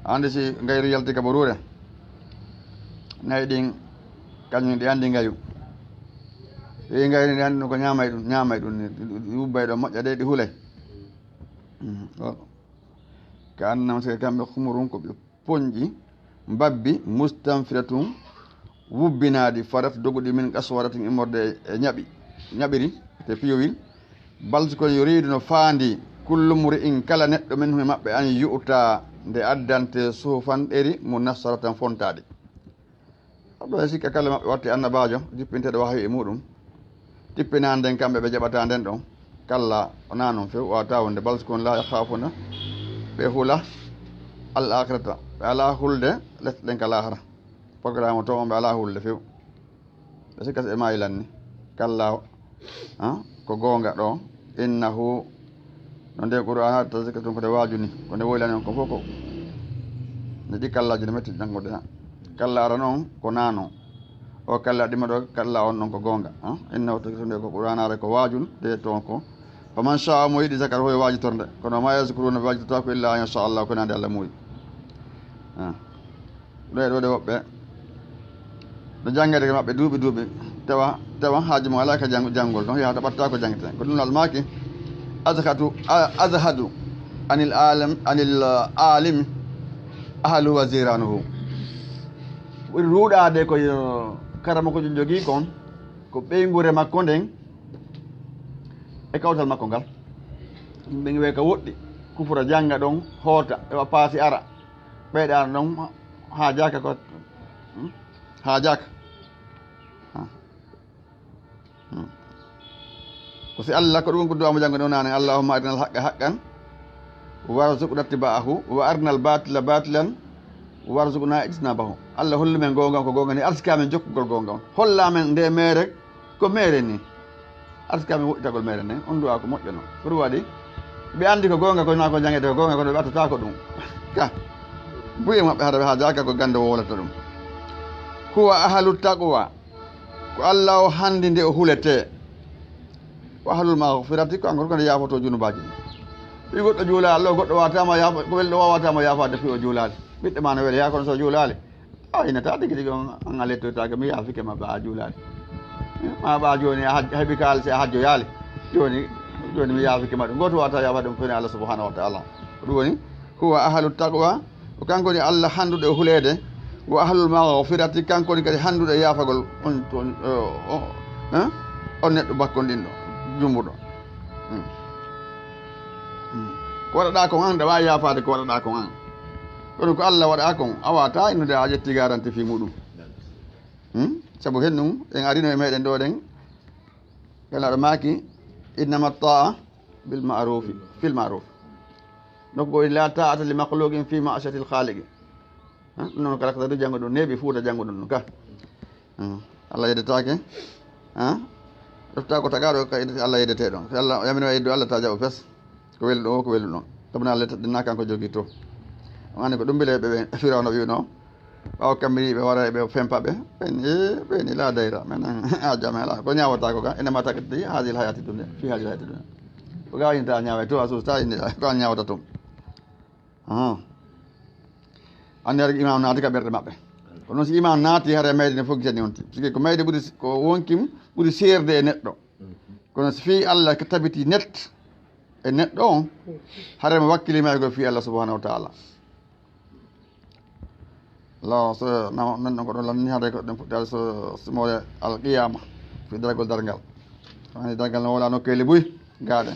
Andi si ngayuuri yalti ka boruure, nayi ɗin, kañum ɗi andi ngayu. Ɗi ngayuuri ɗi andi ɗum ko ñaamay ɗum, ñaamay ɗum ni, ɗi, ɗi, ɗi wubbay ɗo moƴƴa de, ɗi hulay. Mm, o. Ka annama sika kamɓe humurun ko ɓe ponƴi, mbabbi, mustanfiratun, wubbinaaɗi, farat doguɗi min qaswaratin immorde e ñaɓi, ñaɓiri, te piyowil. Bal si kono yuridu no faandi, kullu mri'in kala neɗɗo minhum e maɓɓe an yu'ta nde addante suhufan ɗeri munassaratan fontaaɗi. Aɗo e sikka kala maɓɓe watti annabaajo, jippinteeɗo wahayu e muɗum. Tippinaande nden kamɓe ɓe jaɓata nden ɗon. Kalla, wonaa non few, wata wonde, bal si kono laa yakhaafuna, ɓe hula al akhirata, ɓe alaa hulde, lesɗe ɗen ka laahara. Programme to on ɓe alaa hulde few. Ɓe sikka si ɓe maayi lanni. Kalla, ah, ko goonga ɗo. Innahu, no nde Qur'aana tazkira tun ko nde waajuni, ko nde woylani on ko fof ko. Nde ɗi kallaaji no metti janngude ha. Kalla ara non ko nano. O kalla ɗima ɗo, kalla on non ko goonga, ah. Innahu tazkira nde ko Qur'aana ara ko waajun, de toon ko. Faman sha'a mo yiɗi zakara hoye waajitorde. Kono ma yazkuruna ɓe waajitata ko illa an yasha Allah ko nande Allah muuyi. Ah. Ɗo e ɗo de woɓɓe no janngeede ko maɓɓe duuɓi duuɓi, tawa, tawa haaju mum alaa ka jang-, janngol, ɗon yahata ɓatta ko janngete. Ko ɗum almaaki, azhadu, a-, azhadu anil alim, anil, uh, alimi ahluhu wa jiranuhu. Ɓuri ruuɗaade ko, uh, karamoko jogii kon, ko ɓeynguure makko nden e kawtal makko ngal. Yimɓe ngi wee ka woɗɗi, kufra jannga ɗon, hoota, ewa paasi ara. Ɓeyɗa ɗon haajaaka ko, hmm? Haajaaka. Ha. Hmm. Ko si Allah, ko ɗum ko du'a mo janngo ɗon nane, Allahumma arinal haqqa haqqan warzuqna ittiba'ahu wa arinal batila batilan warzuqna ijtinabahu. Allah hollu men goonga ko goonga ni, arsika men jokkugol goonga on. Holla men nde mere ko mere ni. Arsika men woɗɗitagol mere nden, on du'a ko moƴƴo non. Ko ɗum waɗi, ɓe andi ko goonga ko, na ko jangete ko goonga ko, ɓe ɓattata ko ɗum. Ka buye maɓɓe hara ɓe haajaaka ko gande wowlata ɗum. Huwa ahlu taqwa, ko Allah o handi nde o hulete. Wa ahlul maghfirati, ko an gorko nde yaafoto junubaaji ɗin. Ɓi goɗɗo juula Allah, goɗɗo wawatama yaafo, ko welɗo wawatama yaafaade fi o juulaali. Ɓiɗɗo ma no wele, yaa kono so juulaali, a innata tigi tigi on, an a lettoytaake, mi yaafike ma ɓa a juulaali. Ma ɓa jooni a haj-, heɓi kaalisi a hajjoyaali. Jooni, jooni mi yaafike ma ɗum. Gooto wawata yaafa ɗum kono Allah subhanahu wa ta'ala. Ko ɗum woni, huwa ahlu taqwa, ko kanko woni Allah handuɗo e huleede, wa ahlul maghfirati, kanko woni kadi handuɗo e yaafagol on, on, o, o, hein? On neɗɗo bakkonɗinɗo, jumbuɗo. Hmm. Hmm. Ko waɗaɗa kon an, ɗa waawi yaafaade ko waɗaɗa kon an. Kono ko Allah waɗa kon, a wawata innude a ƴetti garanti fii muɗum. Hmm? Sabu hen ɗum, en arino e meɗen ɗo ɗen, Nelaɗo maaki, innama ta'a bil ma'rufi, fil ma'ruf. Nokku goo, la ta'ata li makhluqin fi ma'siyatil khaliqi. Ha? Ɗum noon kala ko tawde janngo ɗum neeɓi, fuuta janngo ɗum ɗum ka. Hmm. Allah yeddetaake. Ha? Ɗofta ko tagaaɗo ka yeddete, Allah yeddete ɗon. Si Allah yamino e yeddu Allah ta jaɓo fes. Ko weli ɗo, ko weli ɗon. Sabu na Allah teddi na kanko jogi to. On anndi ko ɗum mbele ɓe, ɓe Firawna wi'uno. Ɓaawo kamɓe yiɓe wara ɓe fempa ɓe. Ɓen, eh, ɓen ila dayra. Men a jame ala. Ko ñaawata ko ka. Innama taqdi hadhihi al hayati dunya. Fi hadhihi al hayati dunya. Ko ga inta ñaawe to a susta indi ko an ñaawata tum. Ah. Anndi har iman naati ka ɓerɗe maɓɓe. Kono si iman naati, hare mayde ne fof gisani on ti. Parce que ko mayde ɓuri, ko wonkim ɓuri seerde e neɗɗo. Kono si fii Allah ko tabiti net e neɗɗo on, hare mo wakkili may ko fii Allah subhanahu wa ta'ala. Law so na-, nan ɗon ko ɗon lanni hare ko ɗen fuɗɗi hare so, so mo al qiyama, fi daragol dargal. Ani dargal no wala nokkeeli buy, gaɗen.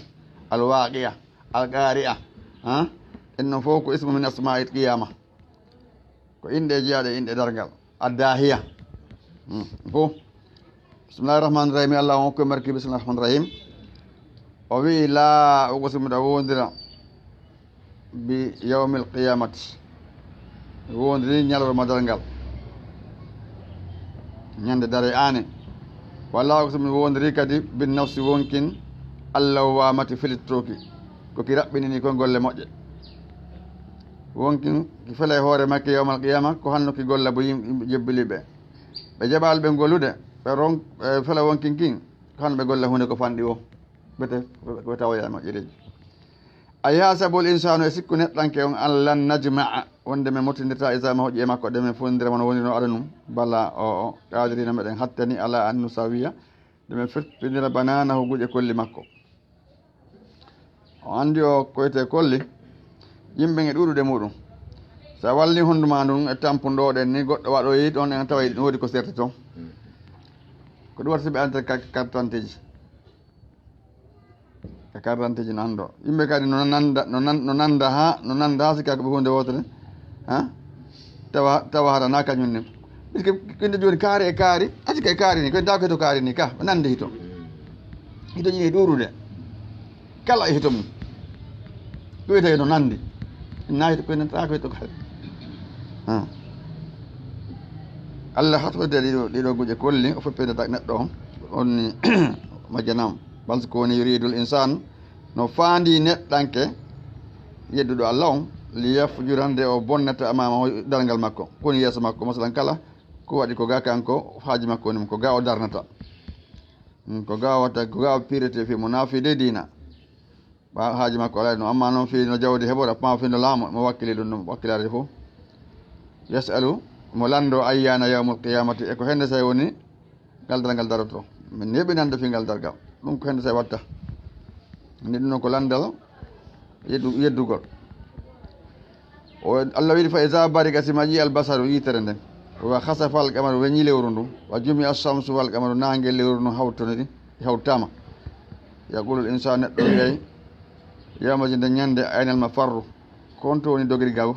Al waqi'a. Al-Qari'a, ha? En non fof ko ismu min asma'il qiyama. Ko inɗe jeyaaɗe e inɗe darngal. Ad-Dahiya. Hmm, fof. Bismillahir Rahmanir Rahim. Allah on ko marki Bismillahir Rahmanir Rahim. O wi'i, "La uqsimu", miɗo wondira, "bi yawmil qiyamati." Mi wondiri ñalorma darngal. Ñande dare aane. Wala ko so mi wondiri kadi bin nafsi wonkin, Allah waamati filittooki. Ko ki raɓɓinini kon golle moƴƴe. Wonkin ki fela e hoore makki yawmal qiyama, ko hanno ki golla bo yimɓe jebbili ɓe. Ɓe jaɓaali ɓe gollude, ɓe ron-, ɓe fela wonkin kin, ko hanno ɓe golla huunde ko fanɗi o. Ɓete, ɓe tawoya e moƴƴereeji. A yahsabul insaanu, e sikku neɗɗanke on, an lan najma'a, wonde men mottindirta izamahu, ƴi'e makko ɗe men fondira mo no wonirno aduna. Bala, o, o, qadirina, meɗen hattani, ala an nusawiya, ɗe men firpindira bananahu, guƴe kolli makko. O andi o koyte kolli, yimɓe e ɗuuɗude muɗum. Sa walli hondu ma ndun e tampu ɗo ɗen ni, goɗɗo waɗoyi ɗon, en tawa ɗum woodi ko serti ton. Ko ɗum waɗi so ɓe anta ka-, kartanteeji. Ka kartanteeji no ando. Yimɓe kadi no nanda, no nan-, no nanda ha, no nanda ha sikka ko ɓe hunde wotere. Ha? Tawa, tawa hara na kañum ni. Parce que kinde jooni kaari e kaari, ati kay kaari ni, koye nda ko hito kaari ni ka, o nandi hito. Hito ñini ɗuurude. Kala e hito mum. Ɗum wiyetee no nandi. Na hito koye nanta ko hito kaari. Ha. Allah hatode ɗiɗo, ɗiɗo guƴe kolli, o foppede tak neɗɗo on. On ni majjanam. Bal ko woni yuridul insan, no faandi neɗɗanke yedduɗo Allah on, li yafjura, nde o bonnata amamahu, darngal makko. Koni yeeso makko, masalan kala, ko waɗi ko ga kanko, haaji makko woni ko ga o darnata. Mm, ko ga wata, ko ga o pirete fi mo na fi de diina. Ba haaji makko alaa no, amma noon fii no jawdi heɓora, ma fii no laamu, mo wakkili ɗum, no wakkilaade fof. Yasalu, mo lanndo ayyana yawmul qiyamati, e ko hende say woni ngal dargal daroto. Min neɓi nande fii ngal dargal. Ɗum ko hende say watta. Ni ɗum noon ko lanndal yeddu-, yeddugol. O, Allah wiɗi, "Fa iza bariqa", si maƴi al basaru, yitere nden. "Wa khasafa al qamaru", weñi lewru ndu. "Wa jumi al shamsu wal qamaru", naange lewru ndu hawtoniri, hawtama. "Yaqulu al insanu", neɗɗo wiyay, yawma ji nde ñande, "Ayna al mafarru", konto woni dogirgal?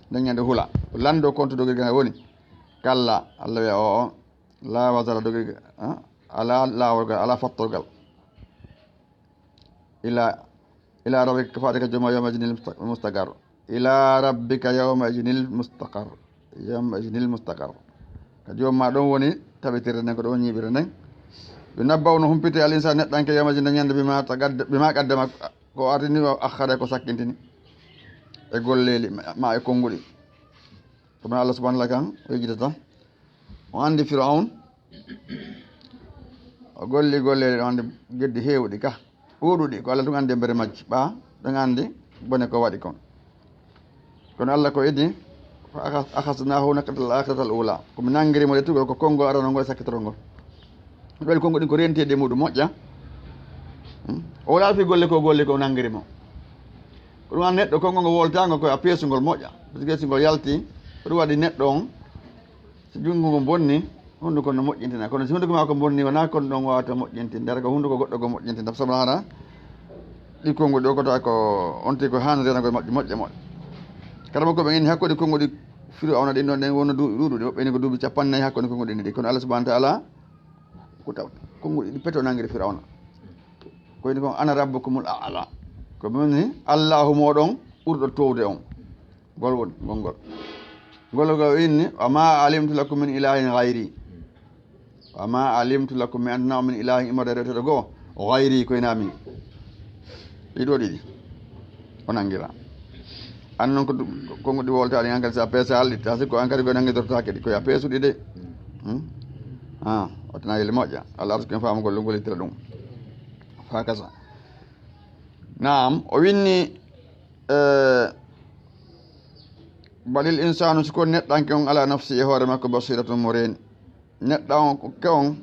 Nde ñande hula. Lanndo konto dogirgal ngal woni. Kalla, Allah wiya, o, o, la wazara dogirgal, ah, ala laawolgal, ala fattorgal. Ila, ila rabbika, faade ka jooma yawma idinil musta-, mustaqar. Ila rabbika yawma idinil mustaqar. Yawma idinil mustaqar. Ka jooma ɗon woni tabitirde nden, ko ɗon ñiiɓirde nden. Yunabba'u, no humpite al insan, neɗɗanke, yawma idin, ñande, bima taqadd-, bima qaddama, ko artini, wa akhkhara, ko sakkintini. E golleeli ma, ma e konnguɗi. Ko ɗum Allah subhanahu wa ta'ala kan o yejjitata. O anndi Fir'awn, o golli golleeli, o anndi geddi heewuɗi ka, ɗuuɗuɗi, ko Allah tun anndi e mbere majji, ɓa ɗon anndi bone ko waɗi kon. Kono Allah ko idi, "Fa akhas-, akhasnahu nakatal akhiratal ula." Ko mi nanngiri mo ɗetugol, ko konngol aranol ngol e sakkitorol ngol. Ɗoyel konnguɗi ko renteede e muɗum moƴƴa. Hmm? O wala fi golle ko golli ko nanngiri mo. Ko ɗum an neɗɗo konngol ngo woltaango ko a peesungol moƴƴa. Parce que si ngol yalti, ko ɗum waɗi neɗɗo on, si junngo ngo bonni, hunnduko no moƴƴintina. Kono si hunnduko maa ko bonni, wonaa kon ɗon waawata moƴƴintinde. Hara ko hunnduko goɗɗo ngo moƴƴintinta. Sabu hara ɗi konnguɗi o kota ko on tigi ko haanirena ko moƴƴe, moƴƴe, moƴƴe. Kala mo ko ɓe inni hakkunde konnguɗi Fir'awna ɗin ɗon ɗen wonno duuɓi ɗuuɗuɗi. Woɓɓe inni ko duuɓi capanɗe nayi hakkunde konnguɗi ɗin ɗi. Kono Allah subhanahu wa ta'ala ko taw konnguɗi ɗi peto nanngiri Fir'awna. Ko inni kon, "Ana rabbukumul a'la." Ko min ni Allahu mooɗon ɓurɗo towde on. Ngol woni, ngol, ngol. Ngol ko inni, "Wa ma alimtu lakum min ilahin ghayri." "Wa ma alimtu lakum", mi anndanaa on, "min ilahin", immorde e rewteeɗo goo, "ghayri", ko hinaa min. Ɗiɗo ɗiɗi. O nanngira. An noon ko du-, ko konnguɗi woltaaɗi, an kadi so a peesaali ɗi, ta sikko an kadi ko nanngidortaake ɗi, ko yo a peesu ɗi de. Hmm? Ah, o tana yeli moƴƴa. Allah arsuki en faamugol ɗum, gollitira ɗum. Fa kasa. Naam, o winni, eh, "Balil insanu", si ko neɗɗanke on, "ala nafsi", e hoore makko, "basiratun", mo reeni. Neɗɗo on ko ke on,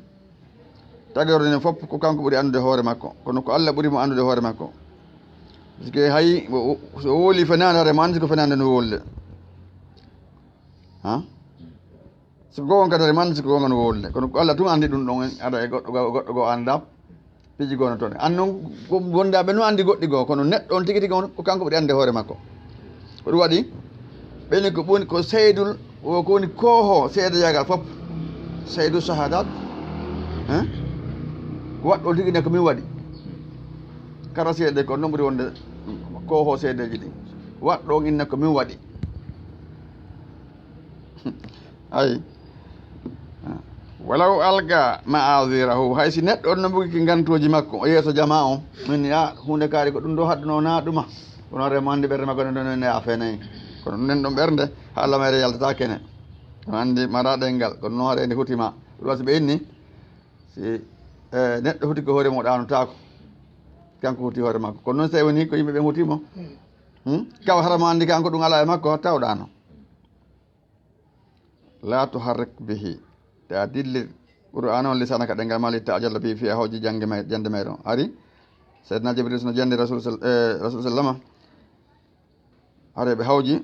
tagorde nden fof ko kanko ɓuri anndude hoore makko, kono ko Allah ɓuri mo anndude hoore makko. Parce que hay o, o, so o woli fenaande, hare mo anndi ko fenaande no wolde. Ha? So ko goonga kadi, hare mo anndi so ko goonga no wolde. Kono ko Allah tun anndi ɗum ɗon, en ada e goɗɗo goo, goɗɗo goo anndaa piiji goo no toon. An noon, ko wondaaɓe no anndi goɗɗi goo, kono neɗɗo on tigi tigi on, ko kanko ɓuri annde hoore makko. Ko ɗum waɗi, ɓeni ko ɓuri, ko seedul, o ko woni kooho seedeyaagal fof. Seedu shahadat, hein? Ko waɗɗo tigi ne ko min waɗi. Kala seede ko noon ɓuri wonde kooho seedeeji ɗi. Waɗɗo on inna ko min waɗi. Ayi. Walaw alqa ma'azirahu, hay si neɗɗo on no bugiki ngantooji makko, o yeeso jamaa on, min ni, "Ah, huunde kaari ko ɗum ɗo haɗduno na ɗuma." Kono hoore mo anndi ɓernde makko ne ɗon ne a feenayi. Kono ɗum nen ɗon ɓernde, haala mayre yaltata kene. On anndi mara ɗenngal, kono noon haɗa nde hutima. Ɗum wasi ɓe inni, si, eh, neɗɗo huti ko hoore mo ɗaanotaako. Kanko huti hoore makko. Kono noon so tawi woni ko yimɓe ɓen huti mo. Hmm? Kaw hara mo anndi kanko ɗum alaa e makko, taw ɗaano. La tuharrik bihi. Ta dillir Qur'aana on lisaanaka ɗenngal ma li ta'jala bihi fi a hawji jannge may, jannde mayre on. Ari, Seydina Jibril sino janndi Rasul sal-, eh, Rasul sallama. Ari ɓe hawji.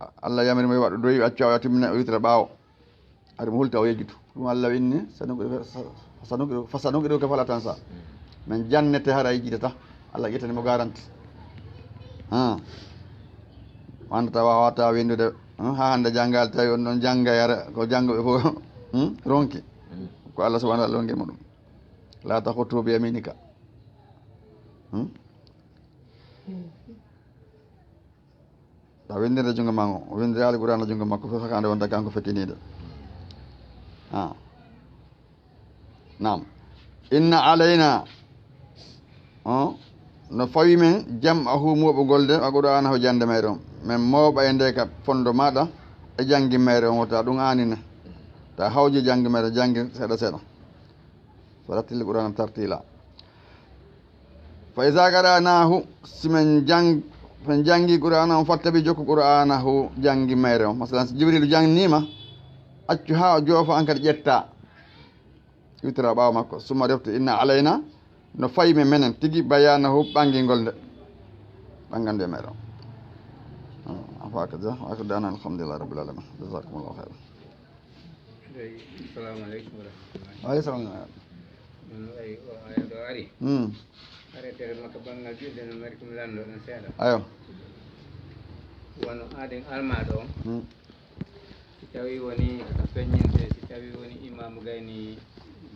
A-, Allah yamiri mo yo waɗu doyi, accu o timmina, o yewtira ɓaawo. Ari mo hulta o yejjitu. Ɗum Allah inni, sanuki, sa-, sanuki, fa sanuki ɗo ke fala tan sa. Men jannete hara yejjitata. Allah ƴettani mo garanti. Ha. Wanda tawa wata windude, hmm, ha hande janngal tawi on ɗon jannga yara ko janngo ɓe fof, hmm, ronki. Ko Allah subhanahu wa ta'ala ronki mo ɗum. La taxutu bi yaminika. Hmm? Ta winndire junngo maa ngo, o winndiraali Qur'aana junngo makko fof, hakaande wonta kanko fettiniiɗo. Ah. Naam. Inna alayna, on, no fawi men jam'ahu mooɓugol de, wa qur'aanahu jannde mayre on. Men mooɓa e nde ka fondo maaɗa, e janngi mayre on, wota ɗum aanina. Ta hawji janngi mayre, janngi seeɗa seeɗa. Farattil Qur'aana tartiila. Fa iza qara'nahu, si men jang-, men janngi Qur'aana on, fattabi jokku Qur'aanahu janngi mayre on. Masalan, si Jibrilu janngiima, accu haa o joofa, an kadi ƴetta. Iwtira ɓaawo makko. Summa refti inna alayna, no fayi men menen tigi, bayaanahu ɓanngingol nde. Ɓanngande mayre on. Hmm, afaka ja, wa akhiru da'wana alhamdulillahi rabbil alamin. Jazakumullahu khairan. Eyi, assalamu aleykum wa rahmatullahi. Wa aleykum salam. Ɗum wayi o aya ɗo ari. Hmm. Aretere makka banngal julde no mari ɗum lanndo ɗon seeɗa. Ayo. Wano aaden almaaɗo on. Hmm. Si tawi woni feññinde, si tawi woni imaamu gayni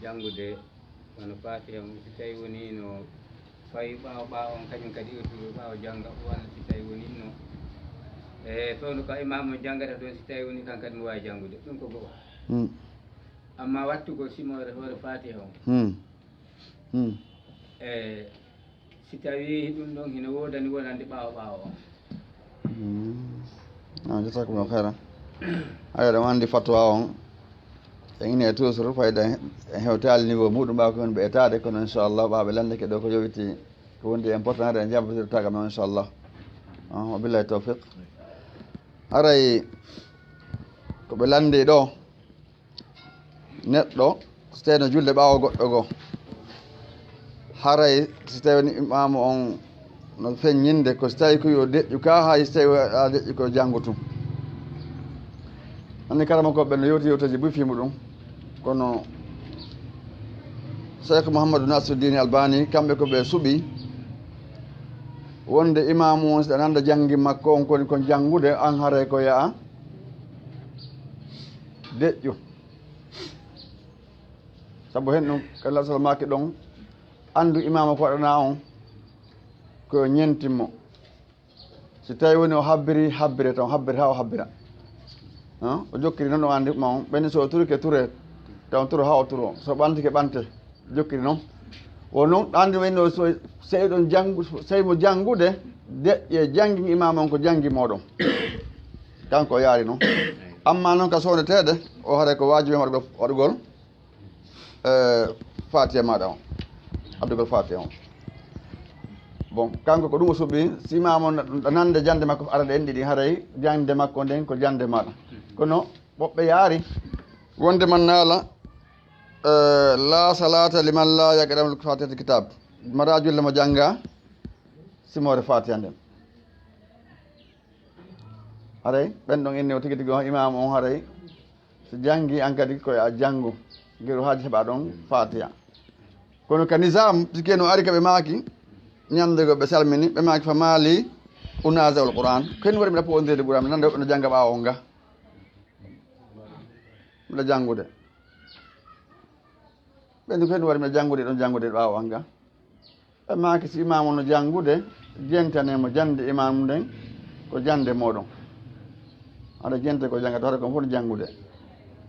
janngude, wano Faatiha mum, si tawi woni no fawi ɓaawo, ɓaawo on kañum kadi iwtude ɓaawo jannga, walla si tawi woni no, e, fewndo ka imaamu on janngata ɗon, si tawi woni kan kadi mo waawi janngude, ɗum ko go'o. Hmm. Amma wattugol simoore hoore Faatiha on. Hmm. Hmm. E, si tawi ɗum ɗon hino woodani wonande ɓaawo, ɓaawo on. Hmm. Ah, jazakumullahu khairan. Ayo, ɗum anndi fatwa on. En ine toujours, fayda en hewtaali niveau muɗum, ɓaawo ko woni ɓe etaade, kono inchallah, ɓaaɓe lanndike ɗo ko yowiti, ko wondi important, haɗa en jambotirta kam, inchallah. Ah, wa billahi tawfiq. Haray ko ɓe lanndi ɗo, neɗɗo, so tawi no julde ɓaawo goɗɗo goo, haray so tawi woni imaamu on no feññinde, ko si tawi ko yo deƴƴu ka, hay so tawi a deƴƴu ko janngo tun. Anni karamokooɓe ɓen no yewti yewteeji buy fii muɗum, kono Cheikh Mouhamadou Nasiruddin Albani, kamɓe ko ɓe suɓi wonde imaamu on, si a nanda janngi makko on, koni kon janngude, an haray ko yaha deƴƴu. Sabu hen ɗum, ka lasal maaki ɗon, anndu imaama ko waɗanaa on, ko yo ñentin mo. Si tawi woni o habbiri, habbire tan, habbire haa o habbira. Han, o jokkiri noon, o anndi ma on, ɓen so o turike, ture, taw turo haa o turo. So ɓantike, ɓante, jokkiri noon. Wo noon, anndi wayno so, sey ɗon janngu-, sey mo janngude, deƴƴe janngi imaama on ko janngi mooɗon. Kanko o yaari noon. Amma noon ka soondeteede, o haray ko waajibi waɗugol, waɗugol, eh, Faatiha maaɗa on, addugol Faatiha on. Bon, kanko ko ɗum o suɓi, si imaam on nande jannde makko, ara ɗe en ɗiɗi, haray jannde makko nden ko jannde maaɗa. Kono woɓɓe yaari wonde man naala, eh, la salata liman la yaqra'u Faatihatal kitab. Mara julle mo jannga simoore Faatiha nden. Haray ɓen ɗon inni o tigi tigi on imaamu on, haray so janngi an kadi ko a janngu, ngeru haaji heɓa ɗon Faatiha. Kono ka nizaam, si keno ari ka ɓe maaki, ñande go ɓe salmini, ɓe maaki, "Fa maali unaza'ul Qur'an?" Ko en waɗi mbiɗa foondirde Qur'an, mi nande woɓɓe no jannga ɓaawo on ga. Mbiɗa janngude. Ɓen ko en waɗi mbiɗa janngude, ɗon janngude ɓaawo an ga. Ɓe maaki, si imaamu no janngude, jentane mo jannde imaamu nden, ko jannde mooɗon. Aɗa jente ko janngata, hoto kon fof no janngude.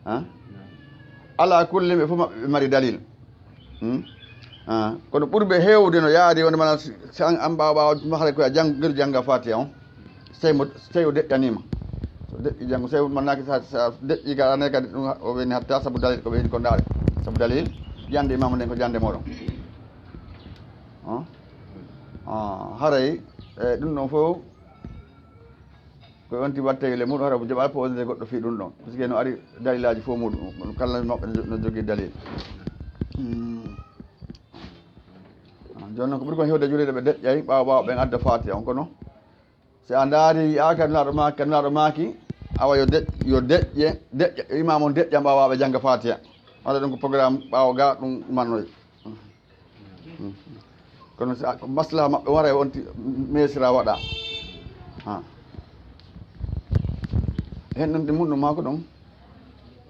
Ha? Ala kulli, ɓe fof maɓɓe ɓe mari dalil. Hmm? Ah, kono ɓurɓe heewde no yaadi wonde mana si, si an, an ɓaawa, ɓaawa, ma haray ko a jang-, ngir jannga Fatiha on. So tawi mo, so tawi o deƴƴaniima. So deƴƴi janngo, so tawi mannaaki sa, sa deƴƴi ka, anay kadi ɗum o weni hatta sabu dalil ko ɓe heen ko ndaare. Sabu dalil, jannde imaamu nden ko jannde mooɗon. Ah? Ah, haray, e, ɗum ɗon fof, ko on ti watta e le muɗum, hara ko jaɓa posede goɗɗo fii ɗum ɗon. Parce que no ari dalilaaji fof muɗum, kala maɓɓe no jo-, no jogii dalil. Hmm. Ah, jooni noon ko ɓuri kon heewde juulirde ɓe deƴƴay, ɓaawo, ɓaawo ɓen adda Fatiha on, kono si a ndaari, yi'aaka Nulaaɗo maaki, ka Nulaaɗo maaki, awa yo deƴ-, yo deƴƴe, deƴƴa, imam on deƴƴa ɓaawo ɓe jannga Fatiha. Walla ɗum ko programme ɓaawo ga ɗum imannoy. Kono si a, ko maslaha maɓɓe wara e on ti-, mesira waɗa. Ha. Hen ɗum ɗi muɗum maa ko ɗum.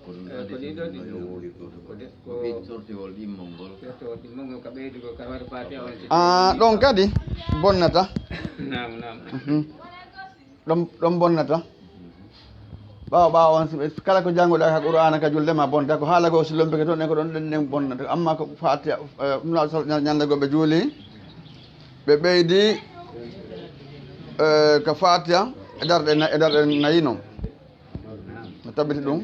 Ko ɗum Eh, ko ɗi ɗo ɗi no woodi ko. Ko de-, ko ko ɓiɗ sortiwol ɗimmol ngol. Sortiwol ɗimmol ngol ka ɓeydugo ka waɗa Fatiha on si Ah, ɗon kadi bonnata. Naam, naam. Mhm. Ɗon, ɗon bonnata. Ɓaawo, ɓaawo on, si ɓe, kala ko jannguɗaa ka Qur'aana, ka julde ma bonta, ko haala goo si lompike toon, en ko ɗon ɗen, ɗen bonnata. Amma ko Fatiha, eh, ɗum na so ñande goo ɓe juuli, ɓe ɓeydi, eh, ka Fatiha, e darɗe na-, e darɗe nayi noon. No tabbiti ɗum,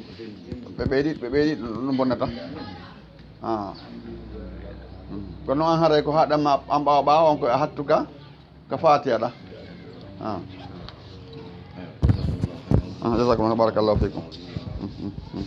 ɓe ɓeydi, ɓe ɓeydi ɗum bonnata. Ah. Mm. Kono noon an haray ko haɗanma an ɓaawo ɓaawo on ko a hattuka ka Fatiha ɗa. Ah. Ah, jazakumullah, barakallahu fikum. Mm, mm, mm.